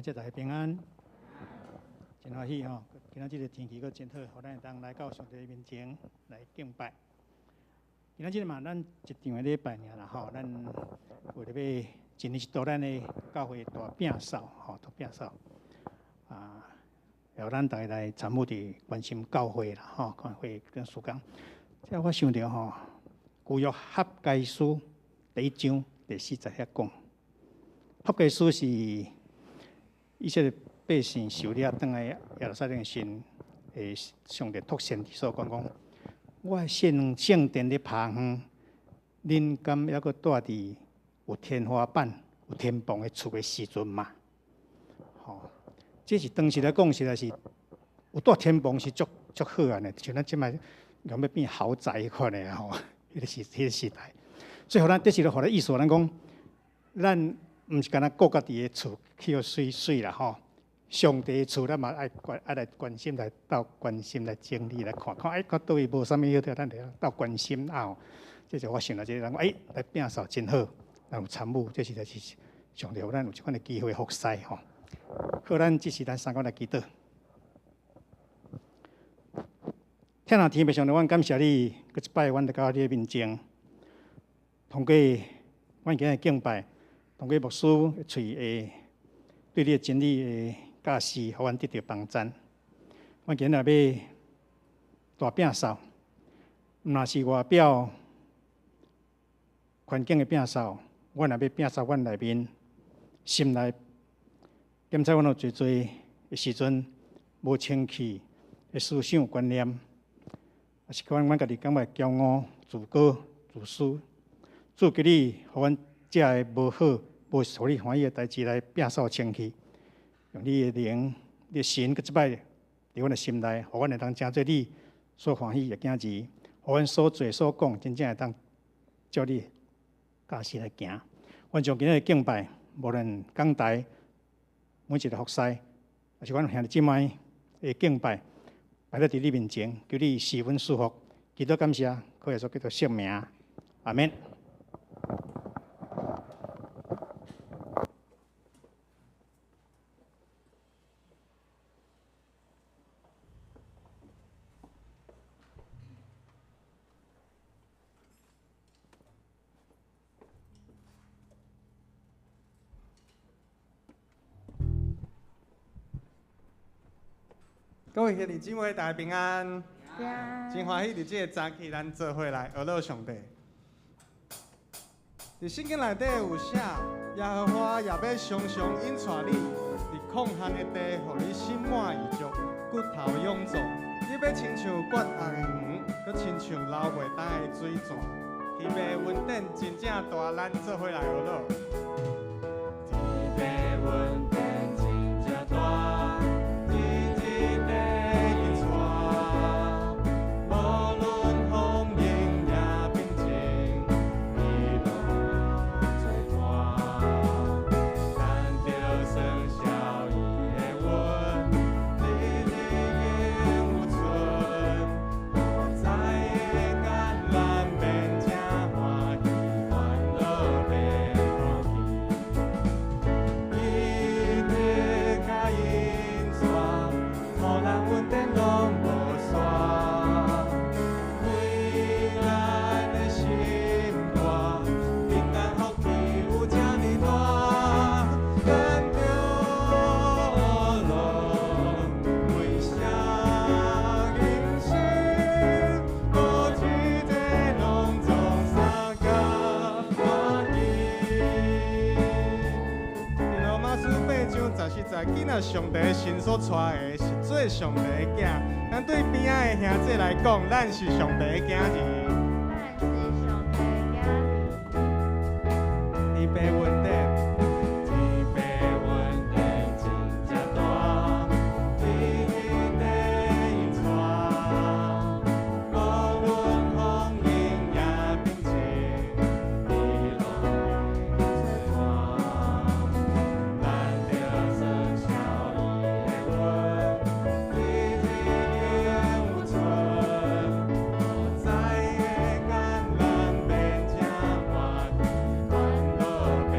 弟兄姊妹平安，真歡喜吼！今仔這个天氣閣真好，予咱會當來到上帝面前來敬拜。今仔日嘛，咱一場的禮拜爾啦吼，咱為著欲一年一度咱的教會大摒掃吼，大摒掃啊，予咱逐家來參與佇關心教會啦吼，教會跟事工。這我想著吼，舊約哈該書第一章第四節遐講，哈該書是以色列百姓受掠轉來耶路撒冷時，上帝託先知所講講，我的聖聖殿咧拍遠，恁敢猶閣住佇有天花板、有天棚的厝的時陣嗎？吼，這是當時來講，實在是有住天棚是足足好啊呢，像咱這擺欲變豪宅彼款的吼，彼個時代。所以，予咱這是予咱意思，咱講，咱毋是干焦顧家己的厝起予媠媠啦吼。上帝的厝，咱嘛愛關愛來關心來鬥關心來整理來看看，哎，看佗位無啥物好佗，咱就鬥關心啊吼。這就我想到這個人，哎，來摒掃真好，咱有參與，這實在是上帝予咱有這款的機會服侍吼。好，咱這時咱三個來祈禱。天父天父上帝，阮感謝你，閣一擺阮來到你的面前，通過阮今日敬拜，通過牧師的喙的對你的真理的教示，予阮得著幫贊。阮今日欲大摒掃，毋若是外表環境的摒掃，阮也欲摒掃阮內面心內，檢查阮有濟濟的時陣無清氣的思想觀念，抑是講阮家己感覺驕傲、自高、自私，主求你予阮這个無好、無予你歡喜的代誌來摒掃清氣，用你的靈、你的神，閣一擺佇阮的心內，予阮會當成做你所歡喜的囝兒，予阮所做所講，真正會當照你教示來行。阮將今日的敬拜，無論講台每一個服侍，抑是阮兄弟姊妹的敬拜，擺佇你面前，求你賜阮祝福，祈禱感謝，靠耶穌基督聖名，阿們。各位兄弟姊妹，大家平安。真歡喜佇這个早起，咱做伙來學樂上帝。佇聖經內底有寫，耶和華也欲常常引帶你，佇曠旱的地，予你心滿意足，骨頭勇壯。你欲親像割紅的園，閣親像流袂乾的水泉。天父恩典真正大，咱做伙來學樂。天父恩典真正大，日日地引帶，無論風雨也平靜，伊攏做伴。咱著算小伊的恩，日日永有存。無知的艱難免正歡喜，歡樂免歡喜。伊的甲引帶，予咱恩典攏無煞。為咱的心肝，平安福氣有這呢大。咱著樂，為啥人生無一个攏總相共歡喜？羅馬書八章十四節，囝仔上帝的神所帶的是做上帝的囝。咱對邊仔的兄弟來講，咱是上帝的囝兒。咱是上帝的囝兒。天父恩典，天父恩典真正大，日日地引帶，無論風雨也平靜，伊攏會做伴。咱著算小伊的恩，日日永有存。無知的艱難免正歡喜，歡樂免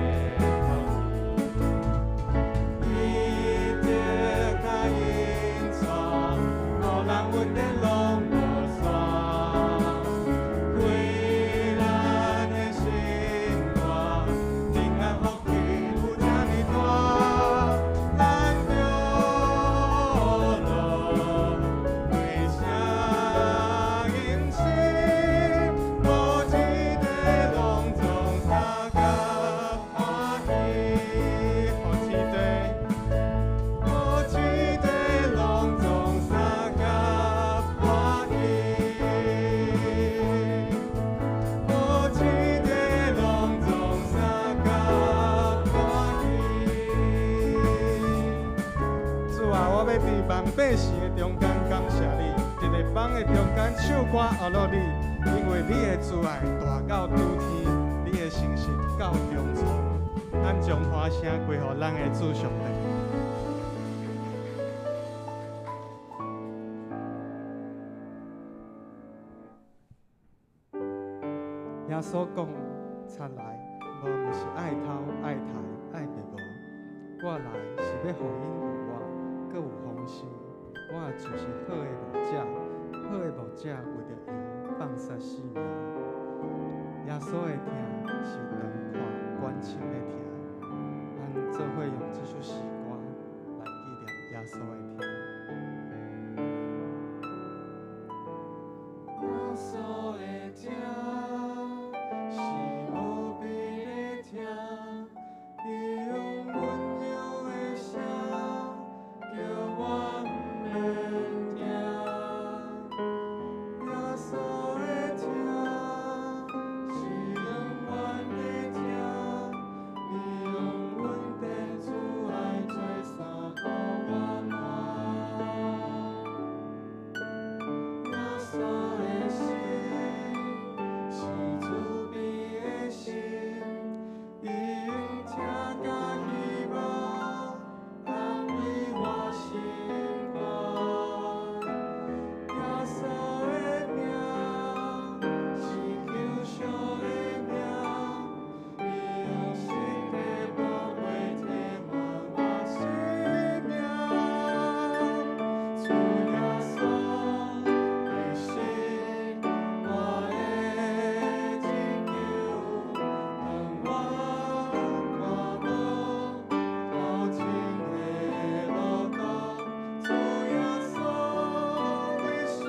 典攏無煞，為咱的生活，平安福氣有這呢大，咱著落對聲音聲，無一个攏總相佮歡喜，予天地，無一個攏總相佮歡喜，無一個攏總相佮歡喜。主啊，我欲佇萬百姓的中間感謝你，佇列邦的中間唱歌阿樂你，因為你的慈愛大到諸天，你的誠實到穹蒼。咱將歡聲歸予咱的主上帝。耶穌講：賊來，無毋是愛偷、愛刣、愛滅無，我來是欲予𪜶有活，閣有豐盛。我就是好的牧者，好的牧者為著羊放捨性命。耶穌的疼是長闊關深的疼，咱做伙用這首詩歌來紀念耶穌的疼。耶穌的疼是無比的疼，伊用溫柔的聲叫我毋免驚。耶穌的疼是永遠的疼，伊用阮的慈愛做衫予我挽。耶穌的心是慈悲的心，伊用疼佮希望安慰我心肝。耶穌的名是求賞的名，伊用身體寶血替換我生命。主耶穌，你是我的拯救，當我看無頭前的路途，主耶穌，你是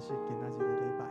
是今仔日的禮拜。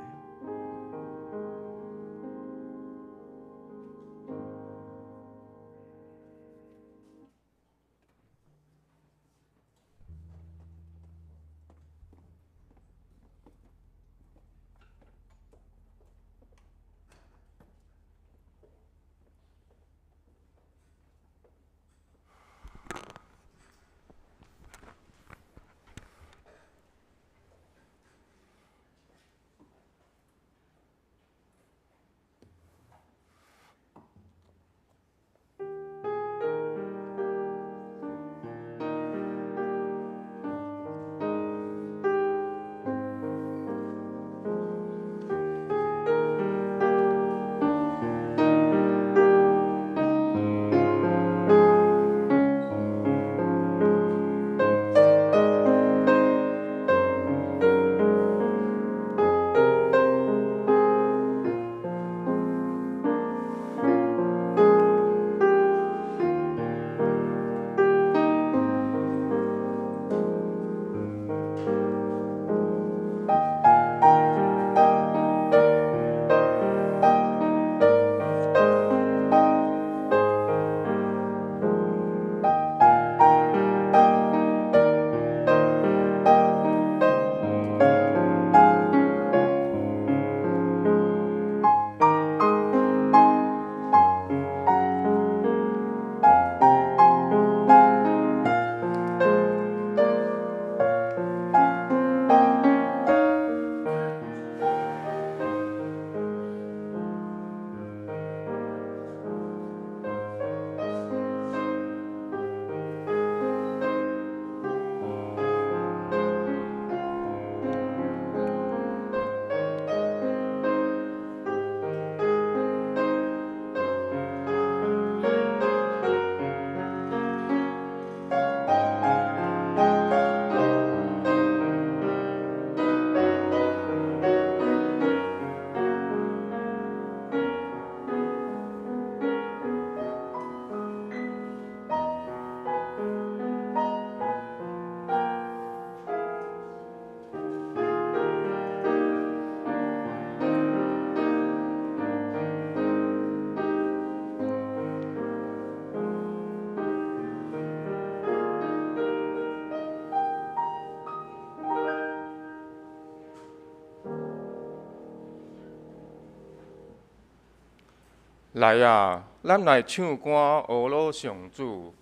來啊，咱來唱歌呵咾上主，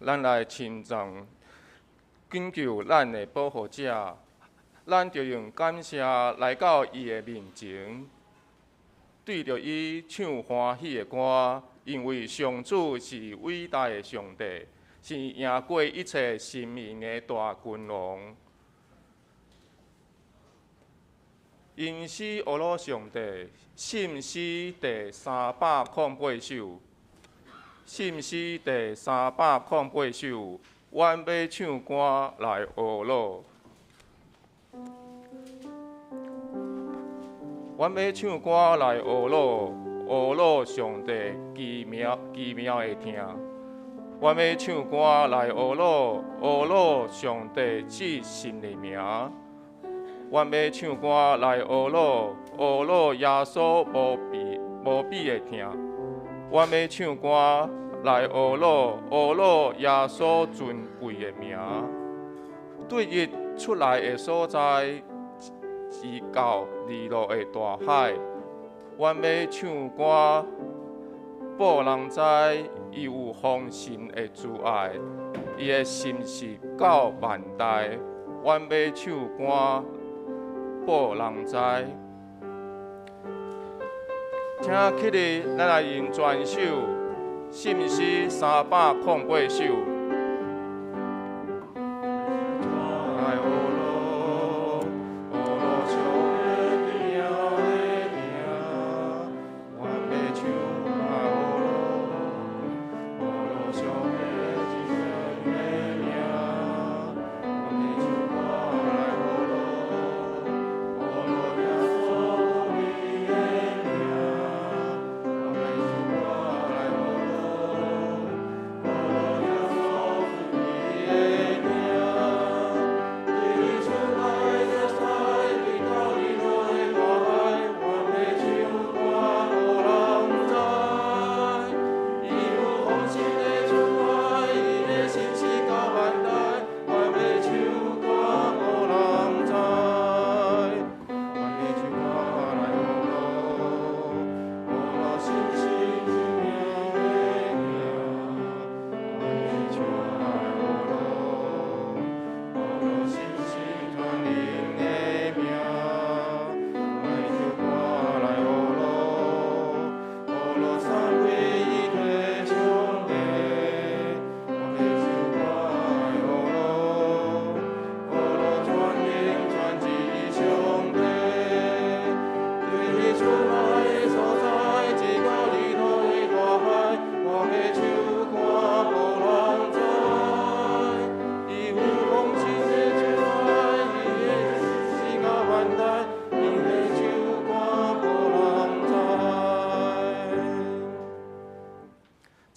咱來稱讚拯救咱的保護者，咱著用感謝來到伊的面前，對著伊唱歡喜的歌，因為上主是偉大的上帝，是贏過一切神明的大君王。吟詩呵咾上帝，信詩第308首，信詩第308首，阮欲唱歌來呵咾。阮欲唱歌來呵咾，呵咾上帝奇妙奇妙的疼。阮欲唱歌來呵咾，呵咾上帝至聖的名。阮欲唱歌來呵咾，呵咾耶穌無比無比的疼。阮欲唱歌來呵咾，呵咾耶穌尊貴的名。對日出來的所在，是到日落的大海。阮欲唱歌，報人知，伊有豐盛的慈愛，伊的心是到萬代。阮欲唱歌，報人知。請起立，咱來用全首，信詩308首。我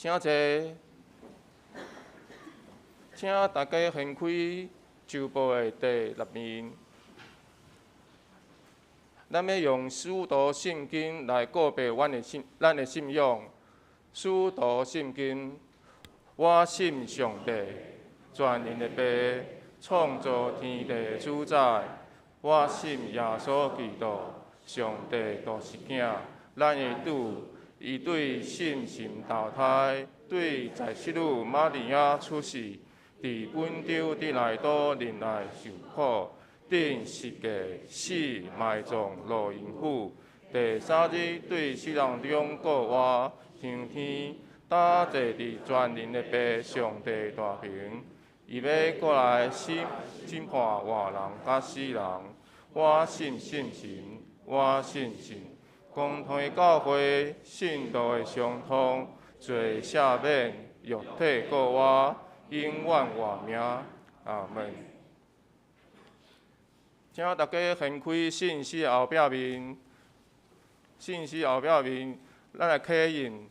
請坐，請大家掀開周報的第六面。咱欲用使徒信經來告白咱的信仰。使徒信經，我信上帝，全能的父，創造天地的主宰。我信耶穌基督，上帝獨生囝，咱的主。伊對聖神投胎，對在聖女瑪利亞出世，佇本丟彼拉多忍耐受苦，釘十架死埋葬落陰府，第三日對死人中復活，升天，搭坐佇全能的父上帝大爿。伊欲閣來審判活人佮死人。我信聖神，我信聖公同的教會，聖徒的相通，罪赦免，肉體復活，永遠活命。阿門。請大家掀開信息後壁面，信息後壁面，咱來刻印，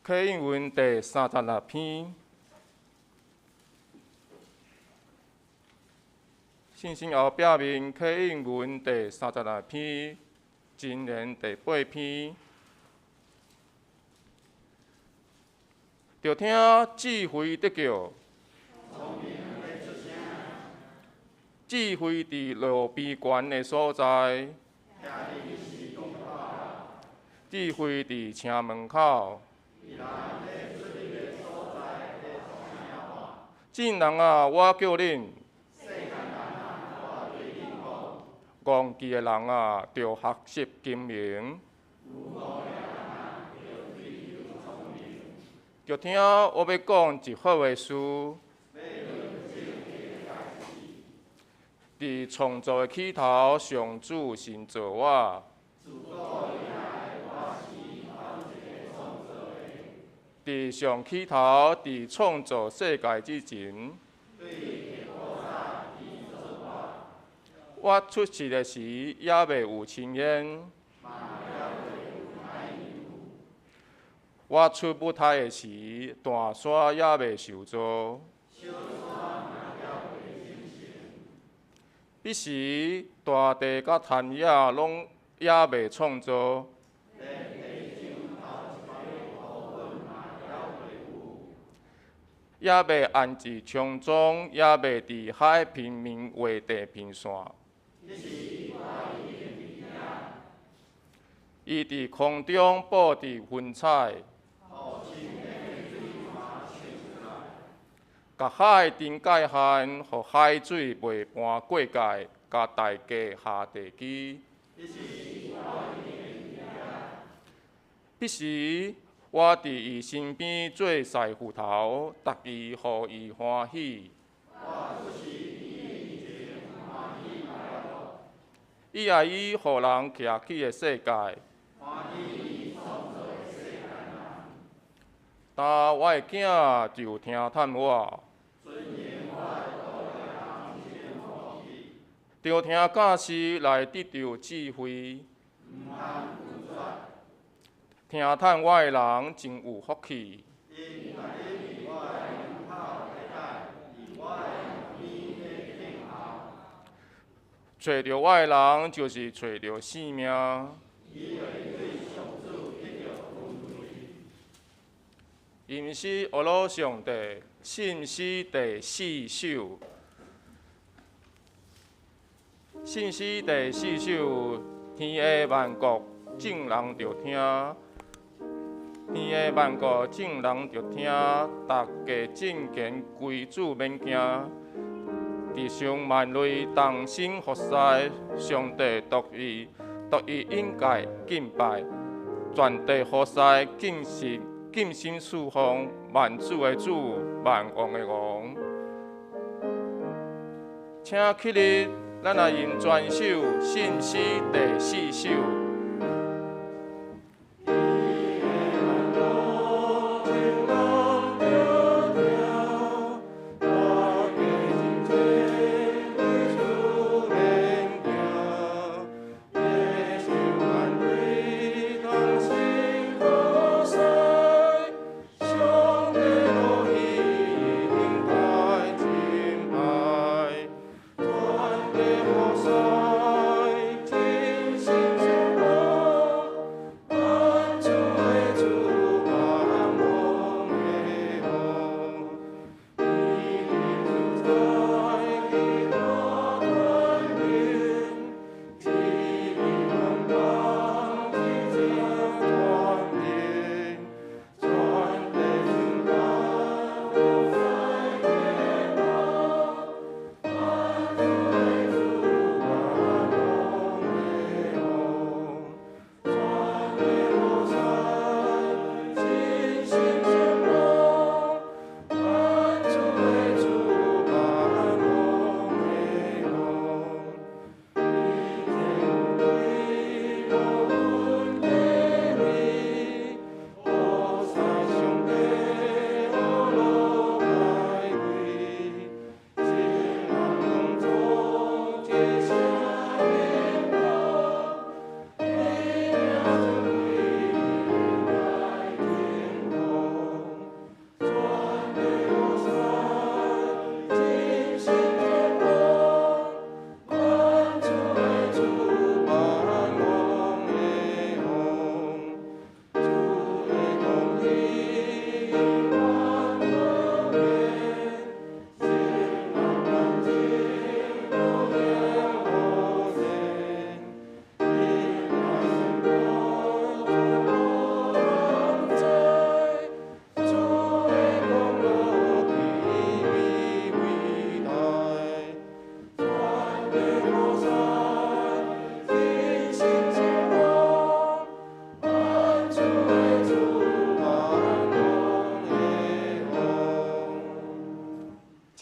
刻印文第36篇。信息後壁面刻印文第36篇，箴言第八篇。著聽智慧咧叫，智慧佇路邊懸的所在，智慧佇城門口。眾人啊，我叫恁。戇記的人啊，著學習精明。著聽我欲講一好的事。佇創造的起頭，上主神造我。佇上起頭，佇創造世界之前。我出世的時，猶未有青煙；我出母胎的時，大山猶未受造。彼時，大地佮田野攏猶未創造。猶未安置村莊，猶未佇海平面畫地平線。伊佇空中布置雲彩，共海定界限，予海水袂搬過界，共大家下地基。彼時，我佇伊身邊做師傅頭，逐日予伊歡喜。伊愛伊予人徛起的世界。當我的囝就聽趁我，著聽教示來得著智慧。聽趁我的人真有福氣。揣著我的人，就是揣著性命。吟詩學魯上帝，信詩第四首。信詩第四首，天下萬國眾人著聽，天下萬國眾人著聽，逐家進前歸主免驚。弟兄萬類同心服侍，上帝獨伊獨伊應該敬拜，全地服侍敬神敬心侍奉萬主的主，萬王的王。請起立，咱來吟全首信詩第四首。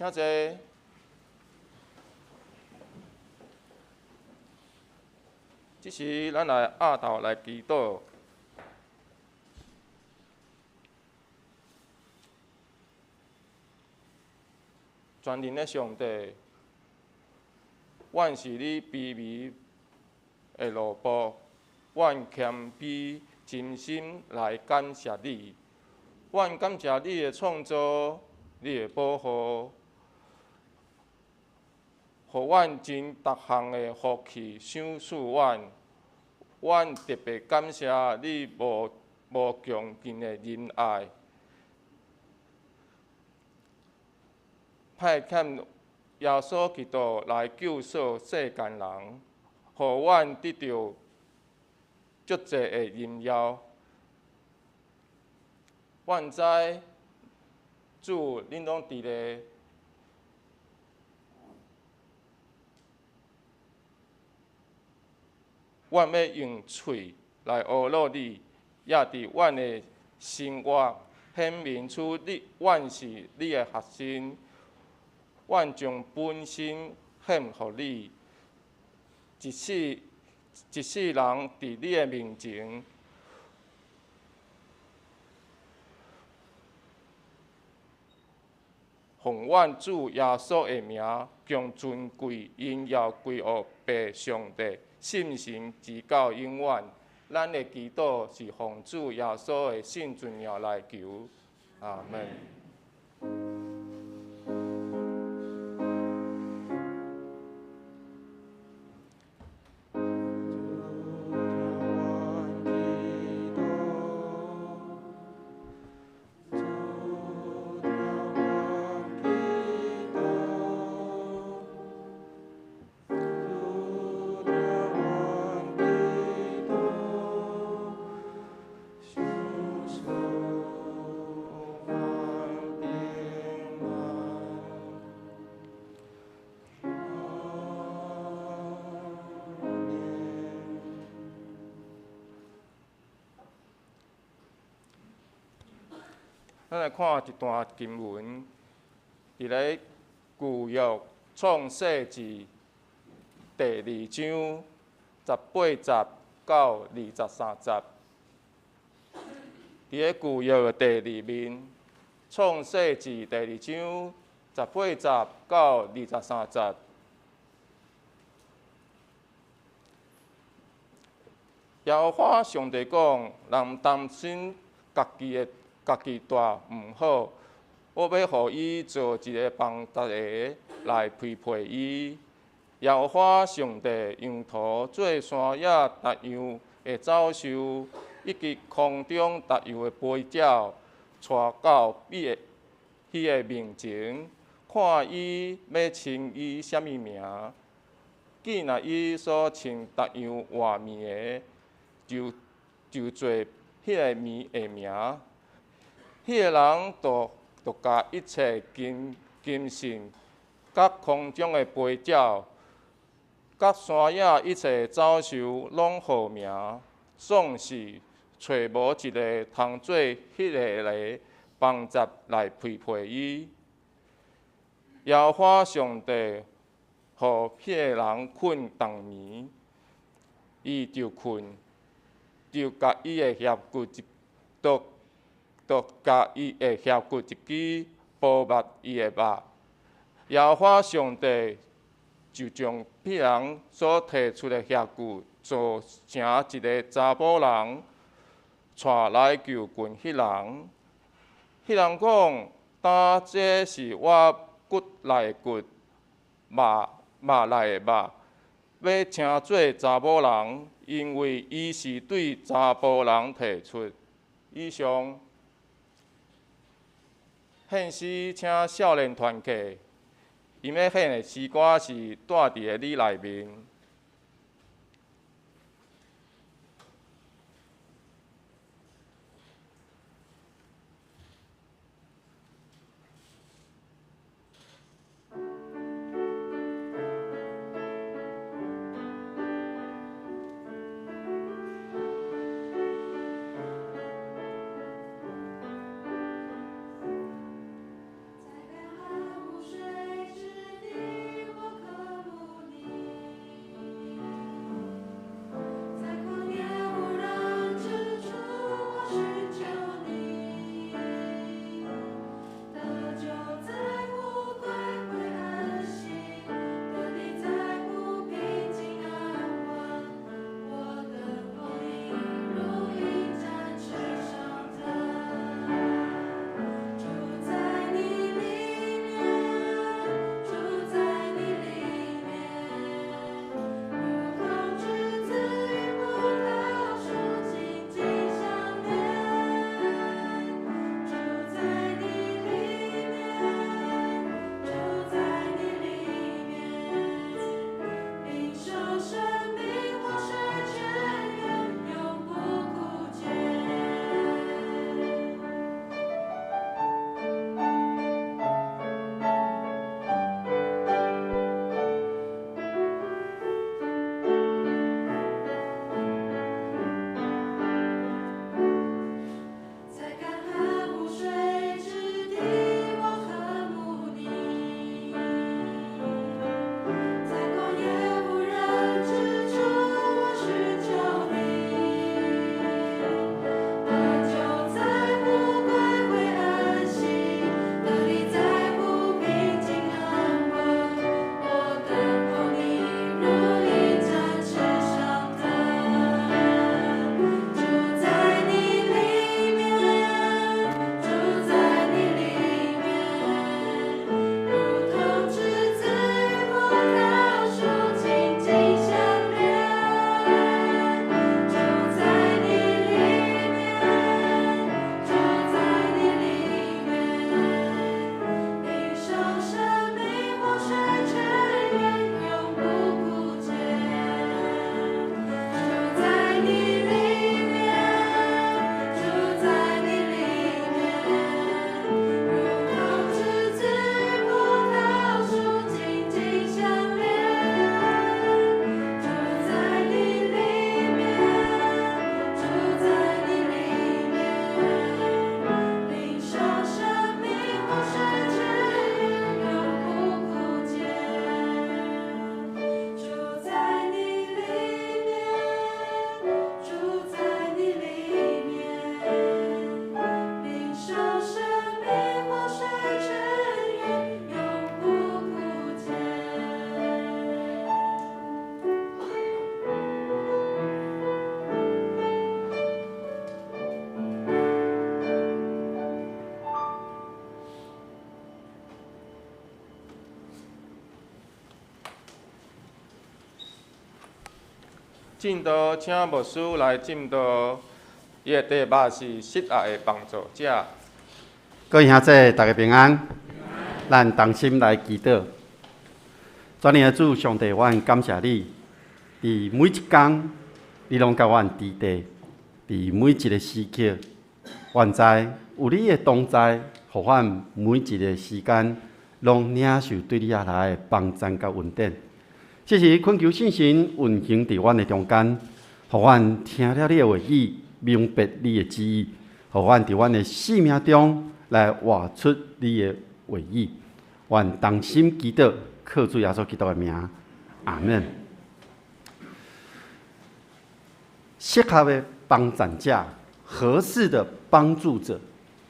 請坐。這時，咱來壓頭來祈禱。全能的上帝，阮是你卑微的奴僕，阮謙卑真心來感謝你。阮感謝你的創造，你的保護，予阮真逐項的福氣賞賜阮。阮特別感謝你無窮盡的仁愛，派遣耶穌基督來救贖世間人，予阮得著足濟的榮耀。阮知主，恁攏佇咧。阮欲用喙來呵咾你，也佇阮的生活顯明出你，阮是你的學生。阮將本身獻予你，一世一世人佇你的面前。奉阮主耶穌的名，將尊貴榮耀歸予父上帝，信神直到永遠。咱的祈禱是奉主耶穌的聖尊名來求，阿們。咱來看一段經文，佇咧舊約創世記第二章十八節到23節。佇咧舊約的第二面，創世記第二章十八節到23節。耶和華上帝講：人單身家己的。家己蹛毋好，我欲予伊做一个幫搭的來陪伴伊。耶和華上帝用土做山野逐樣的走獸，以及空中逐樣的飛鳥，帶到伊的彼个面前，看伊欲稱伊啥物名。既若伊所稱逐樣活物的，就做彼个物的名。彼个人就共一切禽獸、佮空中的飛鳥、佮山野一切走獸攏號名，總是揣無一个通做彼个的幫雜來陪伴伊。耶和華上帝予彼个人睏重眠，伊就睏，就共伊的肋骨一，就共伊的肋骨一支補密伊的肉。耶和華上帝就將彼人所提出的肋骨做成一个查某人，帶來就近彼人。彼人講：當這是我骨內的骨，肉肉內的肉，欲稱做查某人，因為伊是對查埔人提出。以上。獻詩請少年團契，𪜶欲獻的詩歌是蹛佇个你內面。在干旱無水證道，請牧師來證道。伊的題目是適合的幫助者。各位兄弟，大家平安。咱同心來祈禱。全能的主上帝，我感謝你，佇每一工，你攏佮阮佇地，佇每一个時刻，阮知有你的同在，予阮每一個時間攏領受對你而來的幫贊佮恩典。這時懇求聖神運行佇阮的中間，予阮聽了你的話語，明白你的旨意，予阮佇阮的生命中來活出你的話語。阮同心祈禱，靠主耶穌基督的名，阿門。適合的幫贊者，合適的幫助者。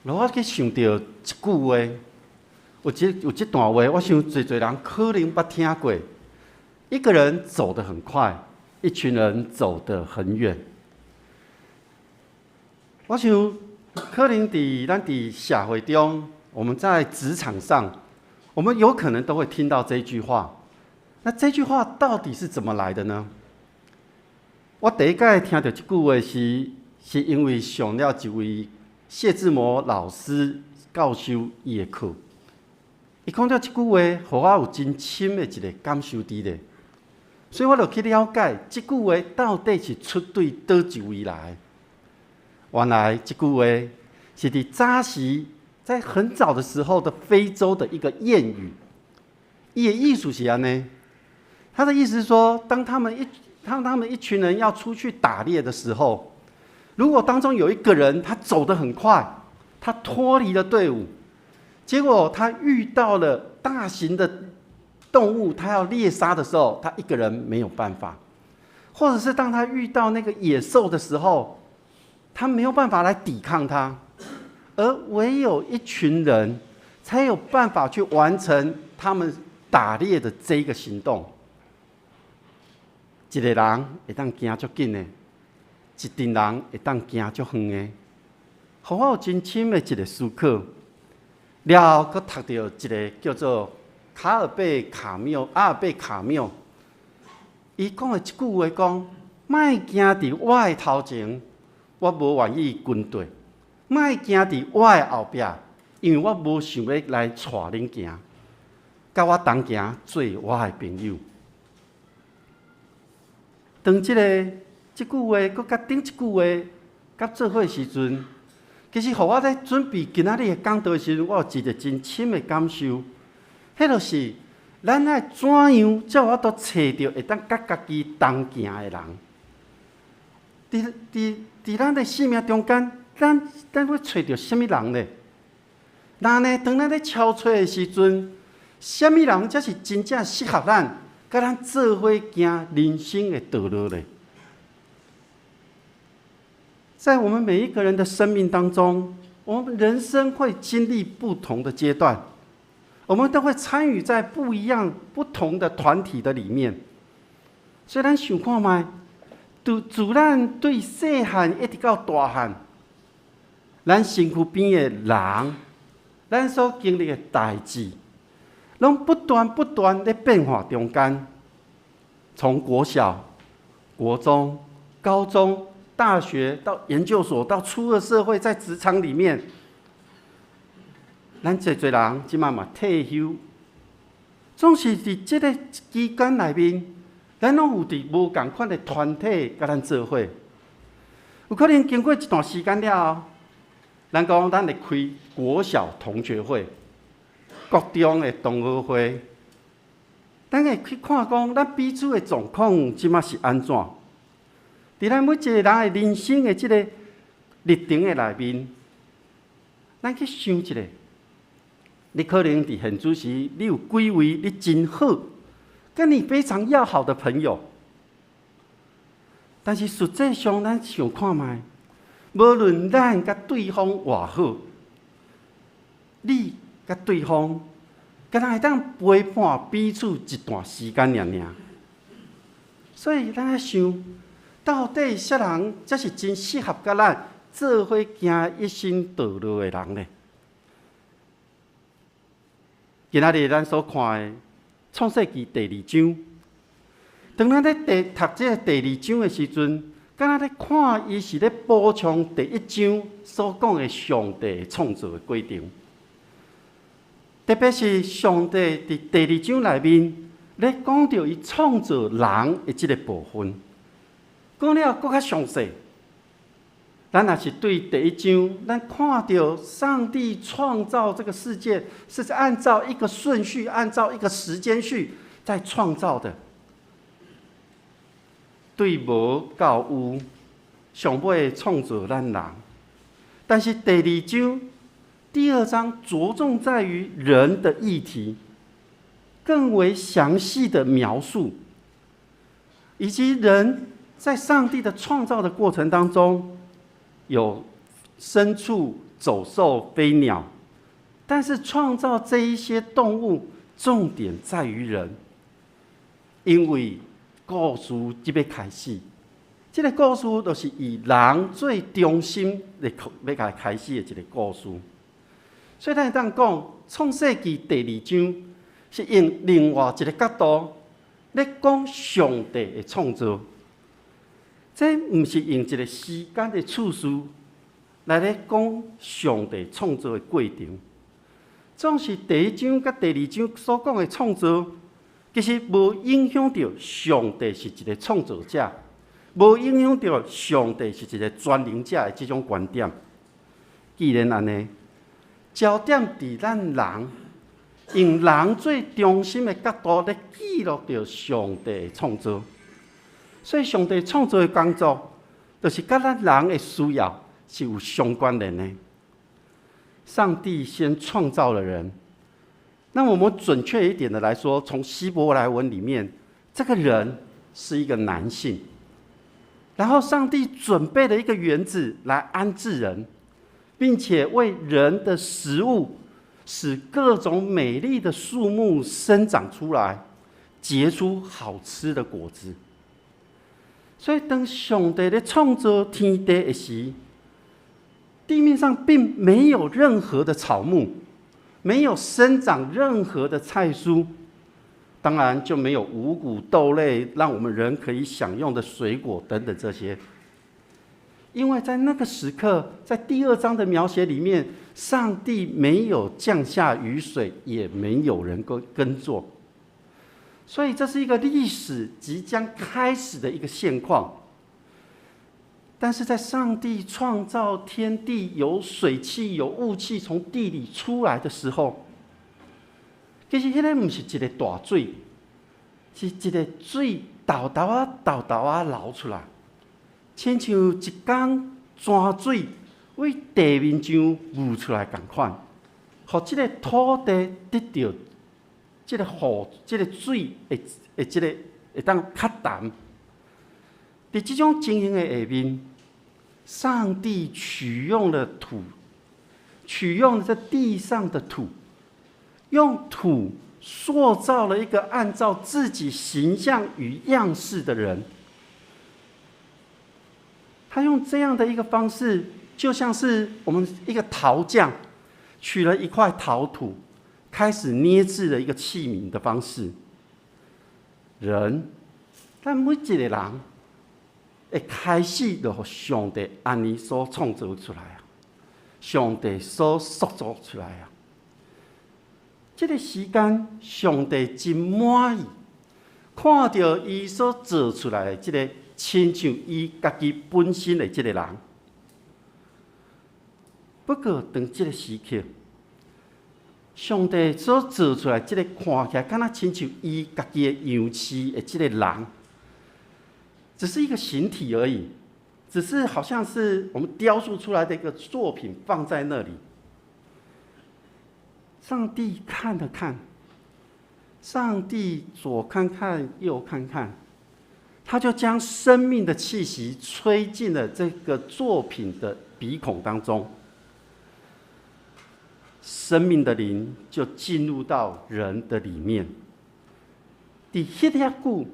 我去想著一句話，有這段話，我想濟濟人可能捌聽過。一個人走得很快，一群人走得很遠。我想，可能佇咱佇社會中，我們在職場上，我們有可能都會聽到這句話。那這句話到底是怎麼來的呢？我第一擺聽著這句話是，是因為上了一位謝志摩老師教授伊的課，伊講著這句話，予我有真深的一個感受佇咧。所以我就去了解這句話到底是出對佗一位來。原來這句話是佇早時，在很早的時候的非洲的一個諺語。伊的意思是按呢，他的意思是說，當他們一群人要出去打獵的時候，如果當中有一個人他走得很快，他脫離了隊伍，結果他遇到了大型的動物，他要獵殺的時候，他一個人沒有辦法；或者是當他遇到那個野獸的時候，他沒有辦法來抵抗他，而唯有一群人才有辦法去完成他們打獵的這個行動。一個人會當行足緊的，一陣人會當行足遠的。予我有真深的一個思考。了後，閣讀著一個叫做卡爾貝卡繆，阿爾貝卡繆，伊講的一句話講：莫行佇我的頭前，我無願意跟綴；莫行佇我的後壁，因為我無想欲來帶恁行，佮我同行做我的朋友。當這句話，閣佮頂一句話佮做伙時陣，其實予我咧準備今仔日的講道的時陣，我有一個真深的感受，彼就是咱愛怎樣才有法度揣著會當佮家己同行的人。佇咱的生命中間，咱欲揣著啥物人咧？若呢，當咱咧敲揣的時陣，啥物人才是真正適合咱，佮咱做伙行人生的道路咧？在我們每一個人的生命當中，我們人生會經歷不同的階段，我們都會參與在不一樣、不同的團體的裡面。所以咱想看覓，自咱對細漢一直到大漢，咱身軀邊的人，咱所經歷的代誌，攏不斷不斷咧變化中間。從國小、國中、高中、大學到研究所，到出了社會，在職場裡面，咱濟濟人這擺嘛退休，總是佇這個期間內面，咱攏有佇無仝款的團體佮咱做伙。有可能經過一段時間了後，咱講咱會開國小同學會、國中的同學會，咱會去看講咱彼此的狀況這擺是按怎？佇咱每一個人的人生的這個歷程的內面，咱去想一下，你可能佇現此時，你有幾位你真好，跟你非常要好的朋友，但是實際上，咱想看覓，無論咱佮對方偌好，你佮對方，敢若會當陪伴彼此一段時間爾爾。所以咱愛想，到底啥人才是真適合佮咱做伙行一生道路的人呢？今仔日咱所看的《創世記》第二章，當咱咧第讀這个第二章的時陣，敢若咧看伊是咧補充第一章所講的上帝創造的過程。特別是上帝佇第二章內面咧講著伊創造人的這个部分，講了閣較詳細。咱若是對第一章，咱看著上帝創造這個世界是按照一個順序，按照一個時間序在創造的。對無到有，上尾創造咱人。但是第二章，第二章著重在於人的議題，更為詳細的描述，以及人在上帝的創造的過程當中，有牲畜、走獸、飛鳥，但是創造這一些動物，重點在於人，因為故事這欲開始，這个故事就是以人做中心來欲共開始的一个故事。所以咱會當講，創世記第二章是用另外一个角度咧講上帝的創造。這毋是用一个時間的次序來咧講上帝創造的過程。總是第一章佮第二章所講的創造，其實無影響著上帝是一个創造者，無影響著上帝是一个全能者的這種觀點。既然按呢，焦點佇咱人，用人做中心的角度咧記錄著上帝的創造。所以，上帝創造的工作，就是佮咱人的需要是有相關聯的。上帝先創造了人，那我們準確一點的來說，從希伯來文裡面，這個人是一個男性。然後，上帝準備了一個園子來安置人，並且為人的食物，使各種美麗的樹木生長出來，結出好吃的果子。所以，當上帝咧創造天地的時，地面上並沒有任何的草木，沒有生長任何的菜蔬，當然就沒有五穀豆類，讓我們人可以享用的水果等等這些。因為在那個時刻，在第二章的描寫裡面，上帝沒有降下雨水，也沒有人耕作。所以這是一個歷史即將開始的一個現況。但是在上帝創造天地，有水汽、有霧氣從地裡出來的時候，其實彼个毋是一个大水，是一个水沓沓仔、沓沓仔流出來，親像一江泉水對地面上霧出來仝款，予這个土地得著這个雨、這个水會會這个會當較澹。佇這種情形的下面，上帝取用了土，取用了這地上的土，用土塑造了一個按照自己形象與樣式的人。他用這樣的一個方式，就像是我們一個陶匠取了一塊陶土，開始捏製了一個器皿的方式。人，咱每一個人，一開始就予上帝按呢所創造出來啊，上帝所塑造出來啊。這个時間，上帝真滿意，看著伊所造出來的這个親像伊家己本身的這个人。不過，當這个時刻，上帝所造出來這个看起來敢若親像伊家己的樣式的這个人，只是一個形體而已，只是好像是我們雕塑出來的一個作品放在那裡。上帝看了看，上帝左看看右看看，他就將生命的氣息吹進了這個作品的鼻孔當中，生命的靈就進入到人的裡面。佇彼遐久，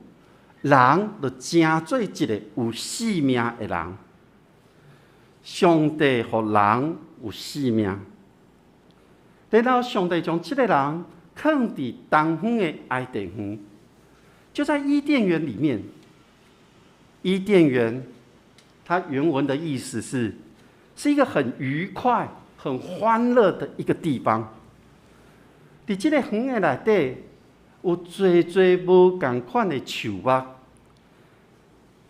人就成做一个有生命的人。上帝予人有生命，然後上帝將這个人囥佇東方的伊甸園，就在伊甸园里面。伊甸园，它原文的意思是一个很愉快、很欢乐的一个地方。佇這個園的內底，有濟濟無仝款的樹木。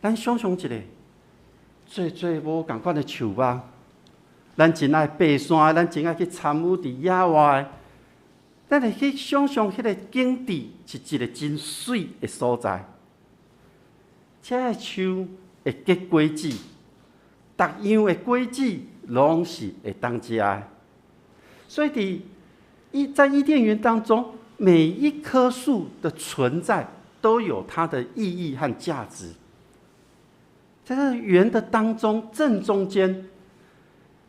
咱想像一下，濟濟無仝款的樹木，咱真愛爬山，咱真愛去參與佇野外，咱會去想像彼個景致是一個真媠的所在。這个樹會結果子，逐樣的果子攏是會當食的。所以在伊甸園當中，每一棵樹的存在都有它的意義和價值。在這個園的當中，正中間，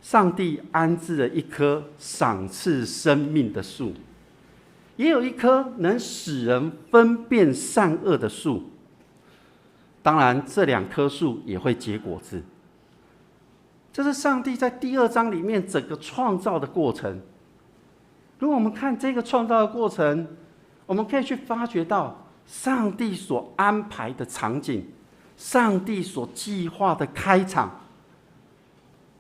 上帝安置了一棵賞賜生命的樹，也有一棵能使人分辨善惡的樹。當然，這兩棵樹也會結果子。這是上帝在第二章裡面整個創造的過程。如果我們看這個創造的過程，我們可以去發掘到上帝所安排的場景，上帝所計劃的開場，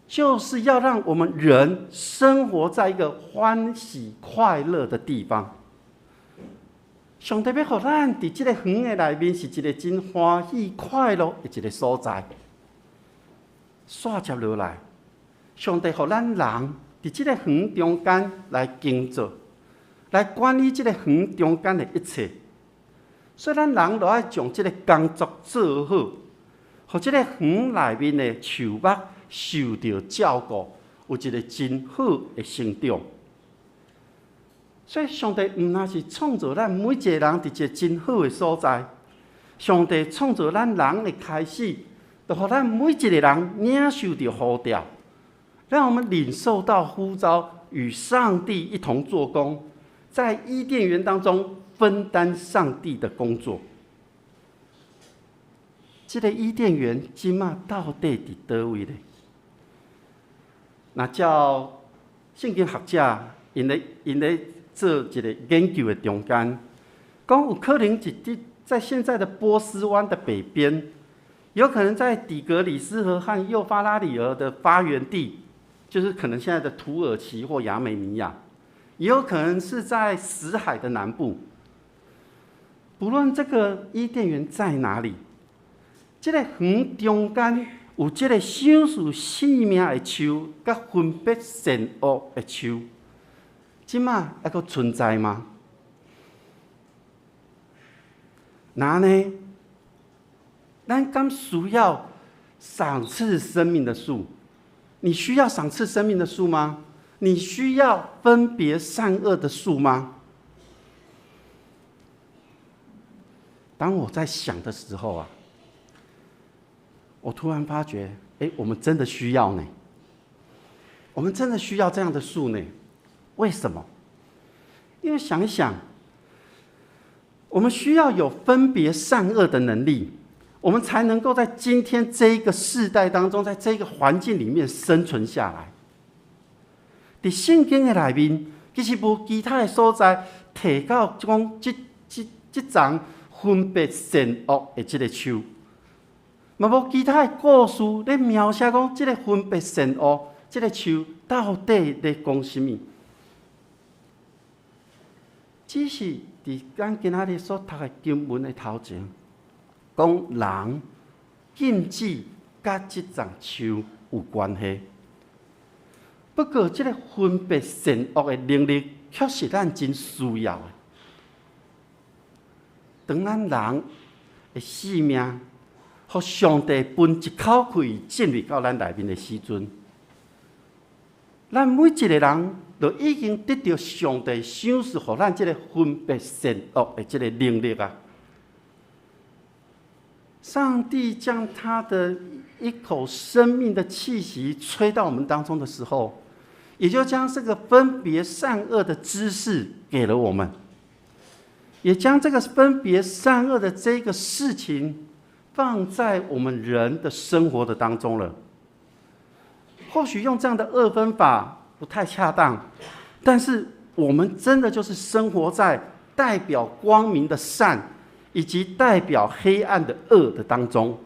就是要讓我們人生活在一個歡喜快樂的地方。上帝欲予咱佇這個園的內面是一個真歡喜快樂的一個所在。煞接落來，上帝予咱人佇這個園中間來耕作，來管理這個園中間的一切。所以咱人就愛將這個工作做好，予這個園內面的樹木受著照顧，有一個真好的成長。所以上帝毋但是創造咱每一個人佇一個真好的所在，上帝創造咱人的開始，就予咱每一個人領受著呼召，讓我們領受到呼召，與上帝一同做工，在伊甸園當中分擔上帝的工作。這個伊甸園這馬到底佇佗位咧？若照聖經學者𪜶咧做一個研究的中間，講有可能是佇在現在的波斯灣的北邊，有可能在底格里斯河和幼發拉底河的發源地，就是可能現在的土耳其或亞美尼亞，也有可能是在死海的南部。不論這個伊甸園在哪裡，這個園中間有這個賞賜生命的樹，佮分別善惡的樹，這馬猶閣存在嗎？那呢？咱敢需要賞賜生命的樹？你需要賞賜生命的樹嗎？你需要分別善惡的樹嗎？當我在想的時候啊，我突然發覺，我們真的需要呢。我們真的需要這樣的樹呢？為什麼？因為想一想，我們需要有分別善惡的能力，我們才能夠在今天這一個世代當中，在這個環境裡面生存下來。佇聖經的內面，其實無其他的所在提到講這叢分別善惡的這個樹，嘛無其他的故事咧描寫講這個分別善惡這個樹到底咧講啥物。只是佇咱今仔日所讀的經文的頭前，講人禁止佮這叢樹有關係。不過，這個分別善惡的能力，卻是咱真需要的。當咱人的性命，予上帝噴一口氣進入到咱內面的時陣，咱每一個人就已經得著上帝賞賜予咱這個分別善惡的這個能力啊！上帝將他的一口生命的氣息吹到我們當中的時候，也就將這個分別善惡的知識給了我們，也將這個分別善惡的這個事情放在我們人的生活的當中了。或許用這樣的二分法不太恰當，但是我們真的就是生活在代表光明的善以及代表黑暗的惡的當中。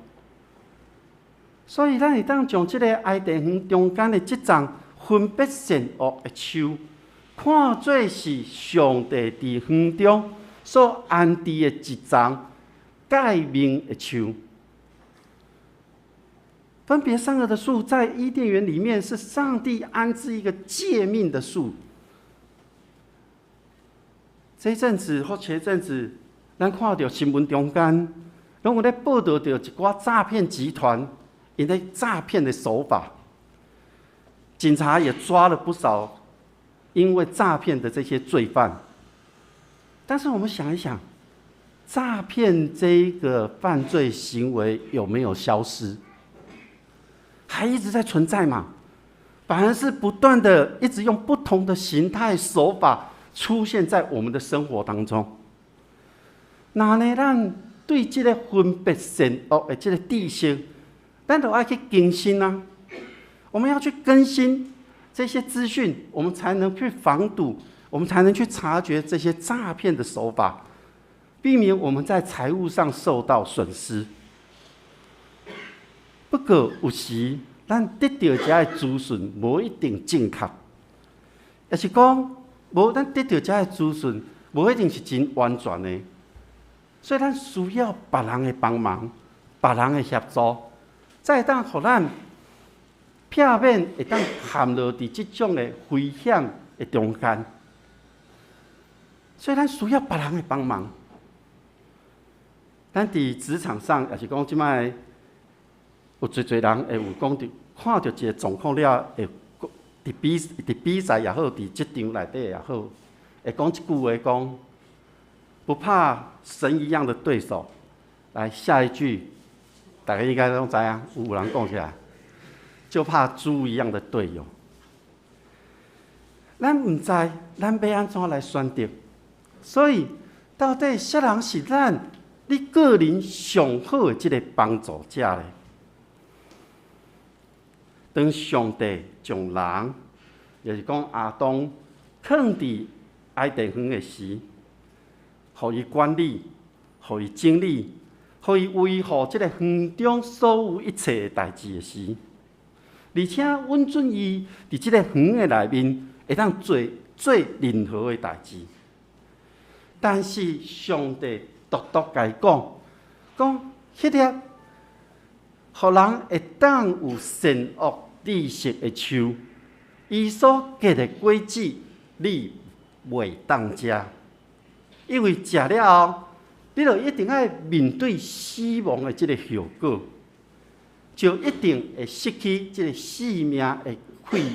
所以，咱會當將這个伊甸園中間的這叢分別善惡的樹，看做是上帝佇園中所安置的一叢誡命的樹。分別善惡的樹在伊甸園裡面是上帝安置一個誡命的樹。這陣子或前陣子，咱看著新聞中間，攏有咧報導著一寡詐騙集團，𪜶咧詐騙的手法，警察也抓了不少因為詐騙的這些罪犯。但是我們想一想，詐騙這個犯罪行為有沒有消失？還一直在存在嘛？反而是不斷的一直用不同的形態手法出現在我們的生活當中。那呢，咱對這个分別善惡的這个知識，咱就愛去更新啊！我們要去更新這些資訊，我們才能去防堵，我們才能去察覺這些詐騙的手法，避免我們在財務上受到損失。不過有時，咱得著這个資訊無一定正確，也是講無咱得著這个資訊無一定是真完全的，所以咱需要別人的幫忙，別人的協助，才會當予咱避免會當陷落佇這種的危險的中間。所以咱需要別人的幫忙。咱佇職場上，也是講這擺有濟濟人會有講著，看著一个狀況了，會佇比賽也好，佇職場內底也好，會講一句話講，不怕神一樣的對手。來下一句，大家應該攏知影，有人講起來，就怕豬一樣的隊友。咱毋知咱欲按怎來選擇，所以到底啥人是咱你個人上好的這个幫助者咧？當上帝將人，也是講亞當，囥佇伊甸園的時，予伊管理，予伊整理，予伊維護這个園中所有一切的代誌的時，而且允准伊佇這个園的內面會當做做任何的代誌。但是上帝獨獨共伊講，講彼粒予人會當有善惡知識的樹，伊所結的果子，你袂當食，因為食了後，你就一定愛面對死亡的這个後果，就一定會失去這个生命的氣。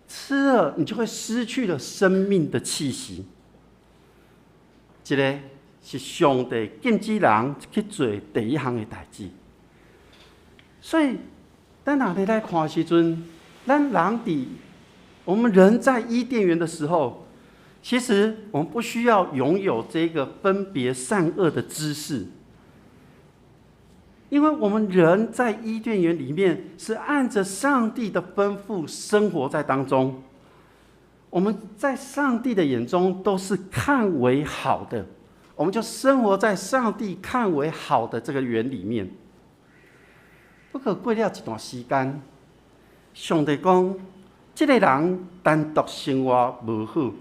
吃了，你就會失去了生命的氣息。這个是上帝禁止人去做第一項的代誌。所以，咱若咧來看的時陣，咱人佇我們人在伊甸園的時候，其實我們不需要擁有這個分別善惡的知識，因為我們人在伊甸園裡面是按著上帝的吩咐生活在當中，我們在上帝的眼中都是看為好的，我們就生活在上帝看為好的這個園裡面。不過過了一段時間，上帝講：這个人單獨生活無好，